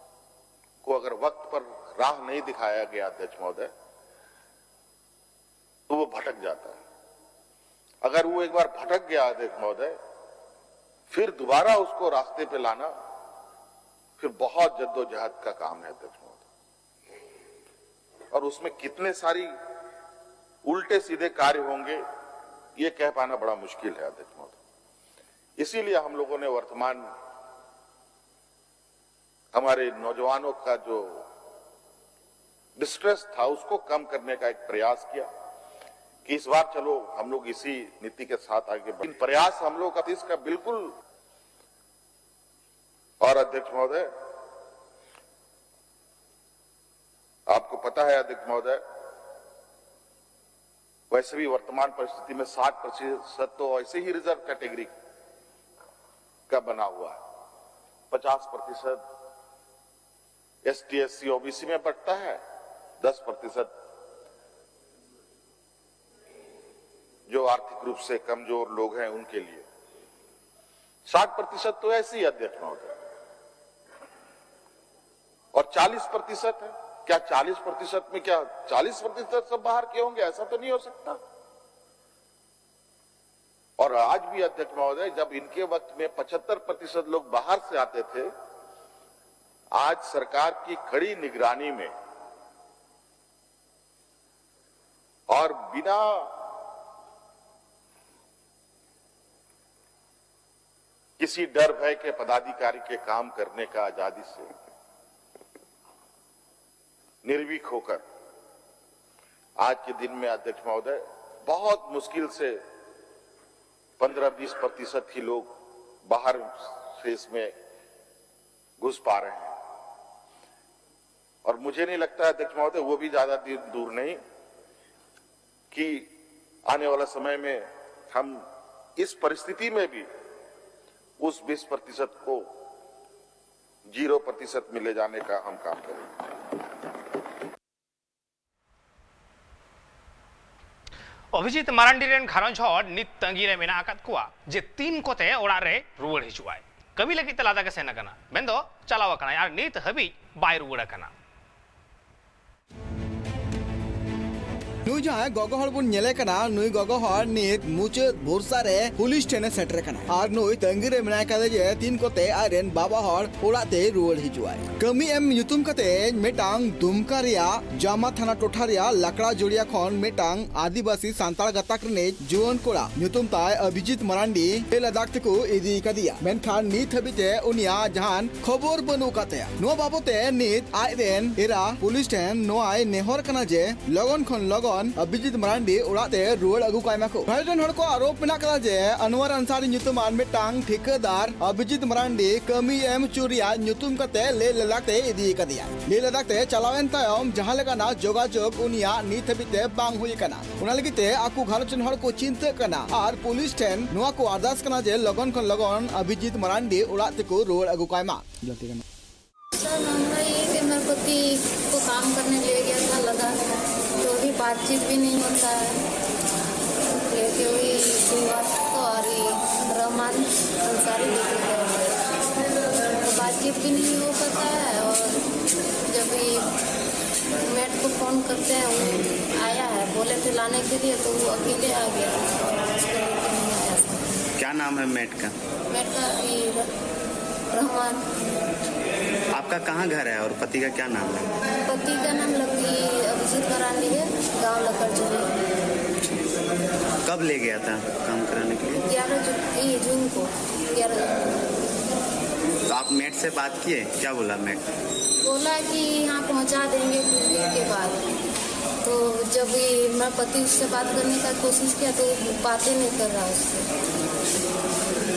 को अगर वक्त पर राह नहीं दिखाया गया, अध्यक्ष महोदय, तो वो भटक जाता है। अगर वो एक बार भटक गया, अध्यक्ष महोदय, फिर दोबारा उसको रास्ते पे लाना फिर बहुत जद्दोजहद का काम है, अध्यक्ष महोदय। और उसमें कितने सारी उल्टे सीधे कार्य होंगे, ये कह पाना बड़ा मुश्किल है, अध्यक्ष महोदय। इसीलिए हम लोगों ने वर्तमान हमारे नौजवानों का जो डिस्ट्रेस था, उसको कम करने का एक प्रयास किया कि इस बार चलो हम लोग इसी नीति के साथ आगे बढ़ें। प्रयास हम लोग का इसका बिल्कुल। और अध्यक्ष महोदय, आपको पता है अध्यक्ष महोदय, वैसे भी वर्तमान परिस्थिति में साठ प्रतिशत तो ऐसे ही रिजर्व कैटेगरी का बना हुआ है। पचास प्रतिशत S T, S C, O B C में बंटता है, दस प्रतिशत जो आर्थिक रूप से कमजोर लोग हैं उनके लिए। साठ प्रतिशत तो ऐसे ही, अध्यक्ष महोदय, और चालीस प्रतिशत है। क्या चालीस प्रतिशत में, क्या चालीस प्रतिशत सब बाहर के होंगे? ऐसा तो नहीं हो सकता। और आज भी, अध्यक्ष महोदय, जब इनके वक्त में पचहत्तर प्रतिशत लोग बाहर से आते थे, आज सरकार की कड़ी निगरानी में और बिना किसी डर भय के पदाधिकारी के काम करने का आजादी से निर्भीक होकर आज के दिन में, अध्यक्ष महोदय, बहुत मुश्किल से पन्द्रह बीस प्रतिशत ही लोग बाहर से इसमें घुस पा रहे हैं। और मुझे नहीं लगता, अध्यक्ष महोदय, वो भी ज्यादा दिन दूर नहीं कि आने वाला समय में हम इस परिस्थिति में भी उस बीस प्रतिशत को ज़ीरो प्रतिशत में ले जाने का हम काम करेंगे। ᱚᱵᱷᱤᱡᱤᱛ ᱢᱟᱨᱟᱱᱰᱤ ᱨᱮᱱ ᱜᱷᱟᱨᱚᱸᱡᱽ ᱦᱚᱲ ᱱᱤᱛ ᱛᱟᱺᱜᱤ ᱨᱮ ᱢᱮᱱᱟᱜ ᱟᱠᱟᱫ ᱠᱚᱣᱟ ᱡᱮ ᱛᱤᱱ ᱠᱚᱛᱮ ᱚᱲᱟᱜ ᱨᱮ ᱨᱩᱣᱟᱹᱲ ᱦᱤᱡᱩᱜᱼᱟᱭ᱾ ᱠᱟᱹᱢᱤ ᱞᱟᱹᱜᱤᱫ ᱛᱮ ᱞᱟᱫᱟᱠᱷ ᱮ ᱥᱮᱱ ᱟᱠᱟᱱᱟ, ᱢᱮᱱᱫᱚ ᱪᱟᱞᱟᱣ ᱟᱠᱟᱱᱟᱭ ᱟᱨ ᱱᱤᱛ ᱦᱟᱹᱵᱤᱡ ᱵᱟᱭ ᱨᱩᱣᱟᱹᱲ ᱟᱠᱟᱱᱟ᱾ ᱱᱩᱭ ᱡᱟᱦᱟᱸᱭ ᱜᱚᱜᱚ ᱦᱚᱲ ᱵᱚᱱ ᱧᱮᱞᱮ ᱠᱟᱱᱟ, ᱱᱩᱭ ᱜᱚᱜᱚ ᱦᱚᱲ ᱱᱤᱛ ᱢᱩᱪᱟᱹᱫ ᱵᱷᱚᱨᱥᱟ ᱨᱮ ᱯᱩᱞᱤᱥ ᱴᱷᱮᱱ ᱮ ᱥᱮᱴᱮᱨ ᱟᱠᱟᱱᱟ ᱟᱨ ᱱᱩᱭ ᱛᱟᱺᱜᱤ ᱨᱮ ᱢᱮᱱᱟᱭ ᱠᱟᱫᱮ ᱡᱮ ᱛᱤᱱ ᱠᱚᱛᱮ ᱟᱡ ᱨᱮᱱ ᱵᱟᱵᱟ ᱦᱚᱲ ᱚᱲᱟᱜ ᱛᱮᱭ ᱨᱩᱣᱟᱹᱲ ᱦᱤᱡᱩᱜᱼᱟᱭ᱾ ᱠᱟᱹᱢᱤ ᱮᱢ ᱧᱩᱛᱩᱢ ᱠᱟᱛᱮ ᱢᱤᱫᱴᱟᱝ ᱫᱩᱢᱠᱟ ᱨᱮᱭᱟᱜ ᱡᱟᱢᱟ ᱛᱷᱟᱱᱟ ᱴᱚᱴᱷᱟ ᱨᱮᱭᱟᱜ ᱞᱟᱠᱲᱟ ᱡᱚᱲᱤᱭᱟ ᱠᱷᱚᱱ ᱢᱤᱫᱴᱟᱝ ᱟᱹᱫᱤᱵᱟᱹᱥᱤ ᱥᱟᱱᱛᱟᱲ ᱜᱟᱛᱟᱠ ᱨᱤᱱᱤᱡ ᱡᱩᱣᱟᱹᱱ ᱠᱚᱲᱟ ᱧᱩᱛᱩᱢ ᱛᱟᱭ ᱚᱵᱷᱤᱡᱤᱛ ᱢᱟᱨᱟᱱᱰᱤ ᱞᱮ ᱞᱟᱫᱟᱠᱷ ᱛᱮᱠᱚ ᱤᱫᱤ ᱟᱠᱟᱫᱮᱭᱟ᱾ ᱢᱮᱱᱠᱷᱟᱱ ᱱᱤᱛ ᱦᱟᱹᱵᱤᱡ ᱛᱮ ᱩᱱᱤᱭᱟᱜ ᱡᱟᱦᱟᱱ ᱠᱷᱚᱵᱚᱨ ᱵᱟᱹᱱᱩᱜ ᱟᱠᱟᱫ ᱛᱟᱭᱟ᱾ ᱱᱚᱣᱟ ᱵᱟᱵᱚᱛ ᱛᱮ ᱱᱤᱛ ᱟᱡ ᱨᱮᱱ ᱮᱨᱟ ᱯᱩᱞᱤᱥ ᱴᱷᱮᱱ ᱱᱚᱣᱟᱭ ᱱᱮᱦᱚᱨ ᱠᱟᱱᱟ ᱡᱮ ᱞᱚᱜᱚᱱ ᱠᱷᱚᱱ ᱞᱚᱜᱚᱱ ᱚᱵᱷᱤᱡᱤᱛ ᱢᱟᱨᱟᱱᱰᱤ ᱚᱲᱟᱜ ᱛᱮ ᱨᱩᱣᱟᱹᱲ ᱟᱹᱜᱩ ᱠᱟᱭ ᱢᱟᱠᱚ᱾ ᱜᱷᱟᱨᱚᱸᱡᱽ ᱨᱮᱱ ᱦᱚᱲ ᱠᱚ ᱟᱨᱳᱯ ᱢᱮᱱᱟᱜ ᱟᱠᱟᱫᱟ ᱡᱮ ᱟᱱᱣᱟᱨ ᱟᱱᱥᱟᱨᱤ ᱧᱩᱛᱩᱢᱟᱱ ᱢᱤᱫᱴᱟᱝ ᱴᱷᱤᱠᱟᱹᱫᱟᱨ ᱚᱵᱷᱤᱡᱤᱛ ᱢᱟᱨᱟᱱᱰᱤ ᱠᱟᱹᱢᱤ ᱮᱢ ᱦᱚᱪᱚ ᱨᱮᱭᱟᱜ ᱧᱩᱛᱩᱢ ᱠᱟᱛᱮ ᱞᱮ ᱞᱟᱫᱟᱠᱷ ᱛᱮ ᱤᱫᱤ ᱟᱠᱟᱫᱮᱭᱟ᱾ ᱞᱮ ᱞᱟᱫᱟᱠᱷ ᱛᱮ ᱪᱟᱞᱟᱣᱮᱱ ᱛᱟᱭᱚᱢ ᱡᱟᱦᱟᱸ ᱞᱮᱠᱟᱱᱟᱜ ᱡᱳᱜᱟᱡᱳᱜᱽ ᱩᱱᱤᱭᱟᱜ ᱱᱤᱛ ᱦᱟᱹᱵᱤᱡ ᱛᱮ ᱵᱟᱝ ᱦᱩᱭ ᱟᱠᱟᱱᱟ᱾ ᱚᱱᱟ ᱞᱟᱹᱜᱤᱫ ᱛᱮ ᱟᱠᱚ ᱜᱷᱟᱨᱚᱸᱡᱽ ᱨᱮᱱ ᱦᱚᱲ ᱠᱚ ᱪᱤᱱᱛᱟᱹᱜ ᱠᱟᱱᱟ ᱟᱨ ᱯᱩᱞᱤᱥ ᱴᱷᱮᱱ ᱱᱚᱣᱟ ᱠᱚ ᱟᱨᱫᱟᱥ ᱠᱟᱱᱟ ᱡᱮ ᱞᱚᱜᱚᱱ ᱠᱷᱚᱱ ᱞᱚᱜᱚᱱ ᱚᱵᱷᱤᱡᱤᱛ ᱢᱟᱨᱟᱱᱰᱤ ᱚᱲᱟᱜ ᱛᱮᱠᱚ ᱨᱩᱣᱟᱹᱲ ᱟᱹᱜᱩ ᱠᱟᱭ ᱢᱟ᱾ सर, मामला ये है कि मेरे पति को काम करने ले गया था लद्दाख, तो अभी बातचीत भी नहीं होता है। लेके हुई श्रीवास्तव और ये रहमान अंसारी लेके गए थे। तो बातचीत भी नहीं हो पाता है और जब ये मेट को फ़ोन करते हैं, वो आया है, बोले थे लाने के लिए, तो वो अकेले आ गया, उसको लेके नहीं आया। क्या नाम है मेट का? मेट का ये र- रहमान। आपका कहाँ घर है और पति का क्या नाम है? पति का नाम लकी अभिजीत मरांडी है, गांव लकड़चोरी। कब ले गया था काम कराने के लिए? ग्यारह जून, ये जून को, ग्यारह जून को। तो आप मेट से बात किए, क्या बोला मेट? बोला कि यहाँ पहुँचा देंगे कुछ दिन के बाद। तो जब ये मेरा पति उससे बात करने का कोशिश किया तो वो बातें नहीं कर रहा उससे।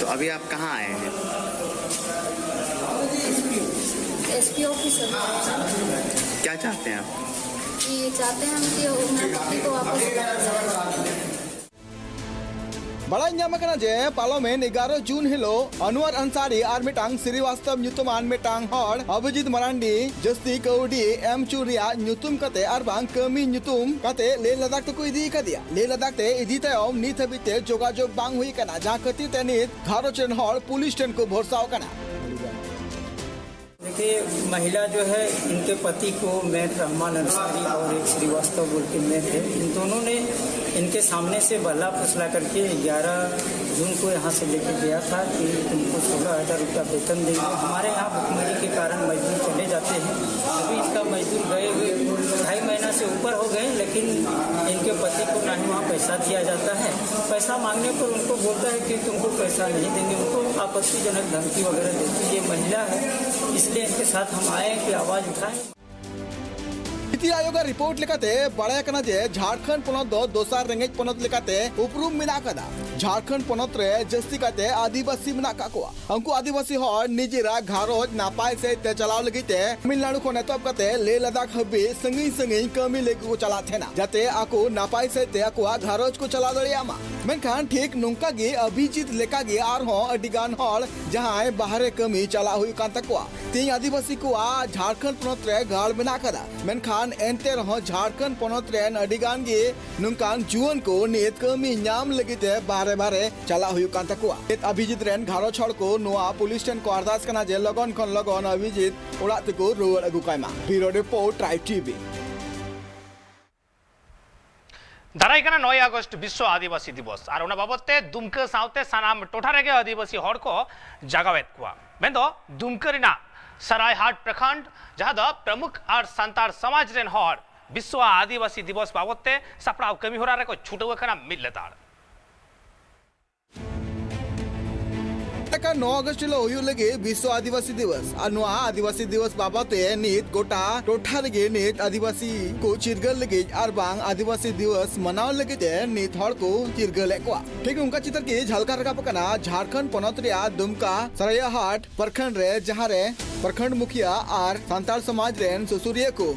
तो अभी आप कहाँ आए हैं? एसपी ऑफिस है। क्या चाहते हैं आप? कि ये चाहते हैं हम कि वो मेरे पति को वापस बुलाया जाए। ᱵᱟᱲᱟᱭ ᱧᱟᱢ ᱟᱠᱟᱱᱟ ᱡᱮ ᱯᱟᱨᱚᱢᱮᱱ ᱮᱜᱟᱨᱚ ᱡᱩᱱ ᱦᱤᱞᱳᱜ ᱟᱱᱣᱟᱨ ᱟᱱᱥᱟᱨᱤ ᱟᱨ ᱢᱤᱫᱴᱟᱝ ᱥᱨᱤᱵᱟᱥᱛᱚᱵ ᱧᱩᱛᱩᱢᱟᱱ ᱢᱤᱫᱴᱟᱝ ᱦᱚᱲ ᱚᱵᱷᱤᱡᱤᱛ ᱢᱟᱨᱟᱱᱰᱤ ᱡᱟᱹᱥᱛᱤ ᱠᱟᱹᱣᱰᱤ ᱮᱢ ᱦᱚᱪᱚ ᱨᱮᱭᱟᱜ ᱧᱩᱛᱩᱢ ᱠᱟᱛᱮ ᱟᱨ ᱵᱟᱝ ᱠᱟᱹᱢᱤ ᱧᱩᱛᱩᱢ ᱠᱟᱛᱮ ᱞᱮᱦ ᱞᱟᱫᱟᱠᱷ ᱛᱮᱠᱚ ᱤᱫᱤ ᱟᱠᱟᱫᱮᱭᱟ᱾ ᱞᱮᱦ ᱞᱟᱫᱟᱠᱷ ᱛᱮ ᱤᱫᱤ ᱛᱟᱭᱚᱢ ᱱᱤᱛ ᱦᱟᱹᱵᱤᱡ ᱛᱮ ᱡᱳᱜᱟᱡᱳᱜᱽ ᱵᱟᱝ ᱦᱩᱭ ᱟᱠᱟᱱᱟ, ᱡᱟᱦᱟᱸ ᱠᱷᱟᱹᱛᱤᱨ ᱛᱮ ᱱᱤᱛ ᱜᱷᱟᱨᱚᱸᱡᱽ ᱨᱮᱱ ᱦᱚᱲ ᱯᱩᱞᱤᱥ ᱴᱷᱮᱱ ᱠᱚ ᱵᱷᱚᱨᱥᱟᱣ ᱟᱠᱟᱱᱟ᱾ देखिए, महिला जो है, इनके पति को मैट रहमान अंसारी और एक श्रीवास्तव बोल के मैट है, इन दोनों ने इनके सामने से बहला फुसला करके ग्यारह जून को यहाँ से लेके गया था कि तुमको सोलह हज़ार रुपया वेतन देंगे। हमारे यहाँ भुखमरी के कारण मजदूर चले जाते हैं। अभी इसका मजदूर गए हुए ढाई महीना से ऊपर हो गए, लेकिन इनके पति को ना ही वहाँ पैसा दिया जाता है। पैसा मांगने पर उनको बोलता है कि तुमको पैसा नहीं देंगे। उनको आपत्तिजनक धमकी वगैरह देती ये महिला है, इसलिए इनके साथ हम आए हैं कि आवाज़ उठाएं। ᱱᱤᱛᱤ ᱟᱭᱳᱜᱟᱜ ᱨᱤᱯᱳᱨᱴ ᱞᱮᱠᱟᱛᱮ ᱵᱟᱲᱟᱭ ᱟᱠᱟᱱᱟ ᱡᱮ ᱡᱷᱟᱲᱠᱷᱚᱸᱰ ᱯᱚᱱᱚᱛ ᱫᱚ ᱫᱚᱥᱟᱨ ᱨᱮᱸᱜᱮᱡ ᱯᱚᱱᱚᱛ ᱞᱮᱠᱟᱛᱮ ᱩᱯᱨᱩᱢ ᱢᱮᱱᱟᱜ ᱟᱠᱟᱫᱟ᱾ ᱡᱷᱟᱲᱠᱷᱚᱸᱰ ᱯᱚᱱᱚᱛ ᱨᱮ ᱡᱟᱹᱥᱛᱤ ᱠᱟᱭᱛᱮ ᱟᱹᱫᱤᱵᱟᱹᱥᱤ ᱢᱮᱱᱟᱜ ᱟᱠᱟᱫ ᱠᱚᱣᱟ᱾ ᱩᱱᱠᱩ ᱟᱹᱫᱤᱵᱟᱹᱥᱤ ᱦᱚᱲ ᱱᱤᱡᱮᱨᱟᱜ ᱜᱷᱟᱨᱚᱸᱡᱽ ᱱᱟᱯᱟᱭ ᱥᱟᱹᱦᱤᱡ ᱛᱮ ᱪᱟᱞᱟᱣ ᱞᱟᱹᱜᱤᱫ ᱛᱮ ᱛᱟᱢᱤᱞᱱᱟᱲᱩ ᱠᱷᱚᱱ ᱮᱛᱚᱦᱚᱵ ᱠᱟᱛᱮ ᱞᱮᱦ ᱞᱟᱫᱟᱠᱷ ᱦᱟᱹᱵᱤᱡ ᱥᱟᱺᱜᱤᱧ ᱥᱟᱺᱜᱤᱧ ᱠᱟᱹᱢᱤ ᱞᱟᱹᱜᱤᱫ ᱠᱚ ᱪᱟᱞᱟᱜ ᱛᱟᱦᱮᱱᱟ, ᱡᱟᱛᱮ ᱟᱠᱚ ᱱᱟᱯᱟᱭ ᱥᱟᱹᱦᱤᱡ ᱛᱮ ᱟᱠᱚᱣᱟᱜ ᱜᱷᱟᱨᱚᱸᱡᱽ ᱠᱚ ᱪᱟᱞᱟᱣ ᱫᱟᱲᱮᱭᱟᱜ ᱢᱟ᱾ ᱢᱮᱱᱠᱷᱟᱱ ᱴᱷᱤᱠ ᱱᱚᱝᱠᱟ ᱜᱮ ᱚᱵᱷᱤᱡᱤᱛ ᱞᱮᱠᱟ ᱜᱮ ᱟᱨᱦᱚᱸ ᱟᱹᱰᱤ ᱜᱟᱱ ᱦᱚᱲ ᱡᱟᱦᱟᱸᱭ ᱵᱟᱦᱨᱮ ᱠᱟᱹᱢᱤ ᱪᱟᱞᱟᱜ ᱦᱩᱭᱩᱜ ᱠᱟᱱ ᱛᱟᱠᱚᱣᱟ᱾ ᱛᱮᱦᱮᱧ ᱟᱹᱫᱤᱵᱟᱹᱥᱤ ᱠᱚᱣᱟᱜ ᱡᱷᱟᱲᱠᱷᱚᱸᱰ ᱯᱚᱱᱚᱛ ᱨᱮ ᱜᱟᱲ ᱢᱮᱱᱟᱜ ᱟᱠᱟᱫᱟ, ᱢᱮᱱᱠᱷᱟᱱ ᱮᱱᱛᱮ ᱨᱮᱦᱚᱸ ᱡᱷᱟᱲᱠᱷᱚᱸᱰ ᱯᱚᱱᱚᱛ ᱨᱮᱱ ᱟᱹᱰᱤ ᱜᱟᱱ ᱜᱮ ᱱᱚᱝᱠᱟᱱ ᱡᱩᱣᱟᱹᱱ ᱠᱚ ᱱᱤᱛ ᱠᱟᱹᱢᱤ ᱧᱟᱢ ᱞᱟᱹᱜᱤᱫ ᱛᱮ ᱵᱟᱦᱨᱮ ᱵᱟᱦᱨᱮ ᱪᱟᱞᱟᱜ ᱦᱩᱭᱩᱜ ᱠᱟᱱ ᱛᱟᱠᱚᱣᱟ᱾ ᱱᱤᱛ ᱚᱵᱷᱤᱡᱤᱛ ᱨᱮᱱ ᱜᱷᱟᱨᱚᱸᱡᱽ ᱦᱚᱲ ᱠᱚ ᱱᱚᱣᱟ ᱯᱩᱞᱤᱥ ᱴᱷᱮᱱ ᱠᱚ ᱟᱨᱫᱟᱥ ᱠᱟᱱᱟ ᱡᱮ ᱞᱚᱜᱚᱱ ᱠᱷᱚᱱ ᱞᱚᱜᱚᱱ ᱚᱵᱷᱤᱡᱤᱛ ᱚᱲᱟᱜ ᱛᱮᱠᱚ ᱨᱩᱣᱟᱹᱲ ᱟᱹᱜᱩ ᱠᱟᱭ ᱢᱟ᱾ ᱵᱤᱭᱩᱨᱳ ᱨᱤᱯᱳᱨᱴ, ᱴᱨᱟᱭᱤᱵᱽ ᱴᱤᱵᱷᱤ᱾ ᱫᱟᱨᱟᱭ ᱠᱟᱱᱟ ᱱᱚᱭ ᱟᱜᱚᱥᱴ ᱵᱤᱥᱥᱚ ᱟᱹᱫᱤᱵᱟᱹᱥᱤ ᱫᱤᱵᱚᱥ, ᱟᱨ ᱚᱱᱟ ᱵᱟᱵᱚᱛ ᱛᱮ ᱫᱩᱢᱠᱟᱹ ᱥᱟᱶᱛᱮ ᱥᱟᱱᱟᱢ ᱴᱚᱴᱷᱟ ᱨᱮᱜᱮ ᱟᱹᱫᱤᱵᱟᱹᱥᱤ ᱦᱚᱲ ᱠᱚ ᱡᱟᱜᱟᱣᱮᱫ ᱠᱚᱣᱟ᱾ ᱢᱮᱱᱫᱚ ᱫᱩᱢᱠᱟᱹ ᱨᱮᱱᱟᱜ ᱥᱟᱨᱟᱭᱦᱟᱴ ᱯᱨᱚᱠᱷᱚᱸᱰ, ᱡᱟᱦᱟᱸ ᱫᱚ ᱯᱨᱚᱢᱩᱠᱷ ᱟᱨ ᱥᱟᱱᱛᱟᱲ ᱥᱚᱢᱟᱡᱽ ᱨᱮᱱ ᱦᱚᱲ ᱵᱤᱥᱥᱚ ᱟᱹᱫᱤᱵᱟᱹᱥᱤ ᱫᱤᱵᱚᱥ ᱵᱟᱵᱚᱛ ᱛᱮ ᱥᱟᱯᱲᱟᱣ ᱠᱟᱹᱢᱤ ᱦᱚᱨᱟ ᱨᱮᱠᱚ ᱪᱷᱩᱴᱟᱹᱣ ᱟᱠᱟᱱᱟ ᱢᱤᱫ ᱞᱮᱛᱟᱲ᱾ ᱮᱠᱟ ᱱᱚᱭ ᱟᱜᱚᱥᱴ ᱦᱤᱞᱳᱜ ᱦᱩᱭᱩᱜ ᱞᱟᱹᱜᱤᱫ ᱵᱤᱥᱥᱚ ᱟᱹᱫᱤᱵᱟᱹᱥᱤ ᱫᱤᱵᱚᱥ᱾ ᱟᱨ ᱱᱚᱣᱟ ᱟᱹᱫᱤᱵᱟᱹᱥᱤ ᱫᱤᱵᱚᱥ ᱵᱟᱵᱚᱛ ᱛᱮ ᱱᱤᱛ ᱜᱚᱴᱟ ᱴᱚᱴᱷᱟ ᱨᱮᱜᱮ ᱱᱤᱛ ᱟᱹᱫᱤᱵᱟᱹᱥᱤ ᱠᱚ ᱪᱤᱨᱜᱟᱹᱞ ᱞᱟᱹᱜᱤᱫ ᱟᱨ ᱵᱟᱝ ᱟᱹᱫᱤᱵᱟᱹᱥᱤ ᱫᱤᱵᱚᱥ ᱢᱟᱱᱟᱣ ᱞᱟᱹᱜᱤᱫ ᱛᱮ ᱱᱤᱛ ᱦᱚᱲ ᱠᱚ ᱪᱤᱨᱜᱟᱹᱞᱮᱫ ᱠᱚᱣᱟ᱾ ᱴᱷᱤᱠ ᱚᱱᱠᱟ ᱪᱤᱛᱟᱹᱨ ᱜᱮ ᱡᱷᱟᱞᱠᱟᱣ ᱨᱟᱠᱟᱵ ᱟᱠᱟᱱᱟ ᱡᱷᱟᱲᱠᱷᱚᱸᱰ ᱯᱚᱱᱚᱛ ᱨᱮᱭᱟᱜ ᱫᱩᱢᱠᱟ ᱥᱟᱨᱟᱭᱟᱦᱟᱴ ᱯᱨᱚᱠᱷᱚᱸᱰ ᱨᱮ, ᱡᱟᱦᱟᱸ ᱨᱮ ᱯᱨᱚᱠᱷᱚᱸᱰ ᱢᱩᱠᱷᱤᱭᱟᱹ ᱟᱨ ᱥᱟᱱᱛᱟᱲ ᱥᱚᱢᱟᱡᱽ ᱨᱮᱱ ᱥᱩᱥᱩᱨᱤᱭᱟᱹ ᱠᱚ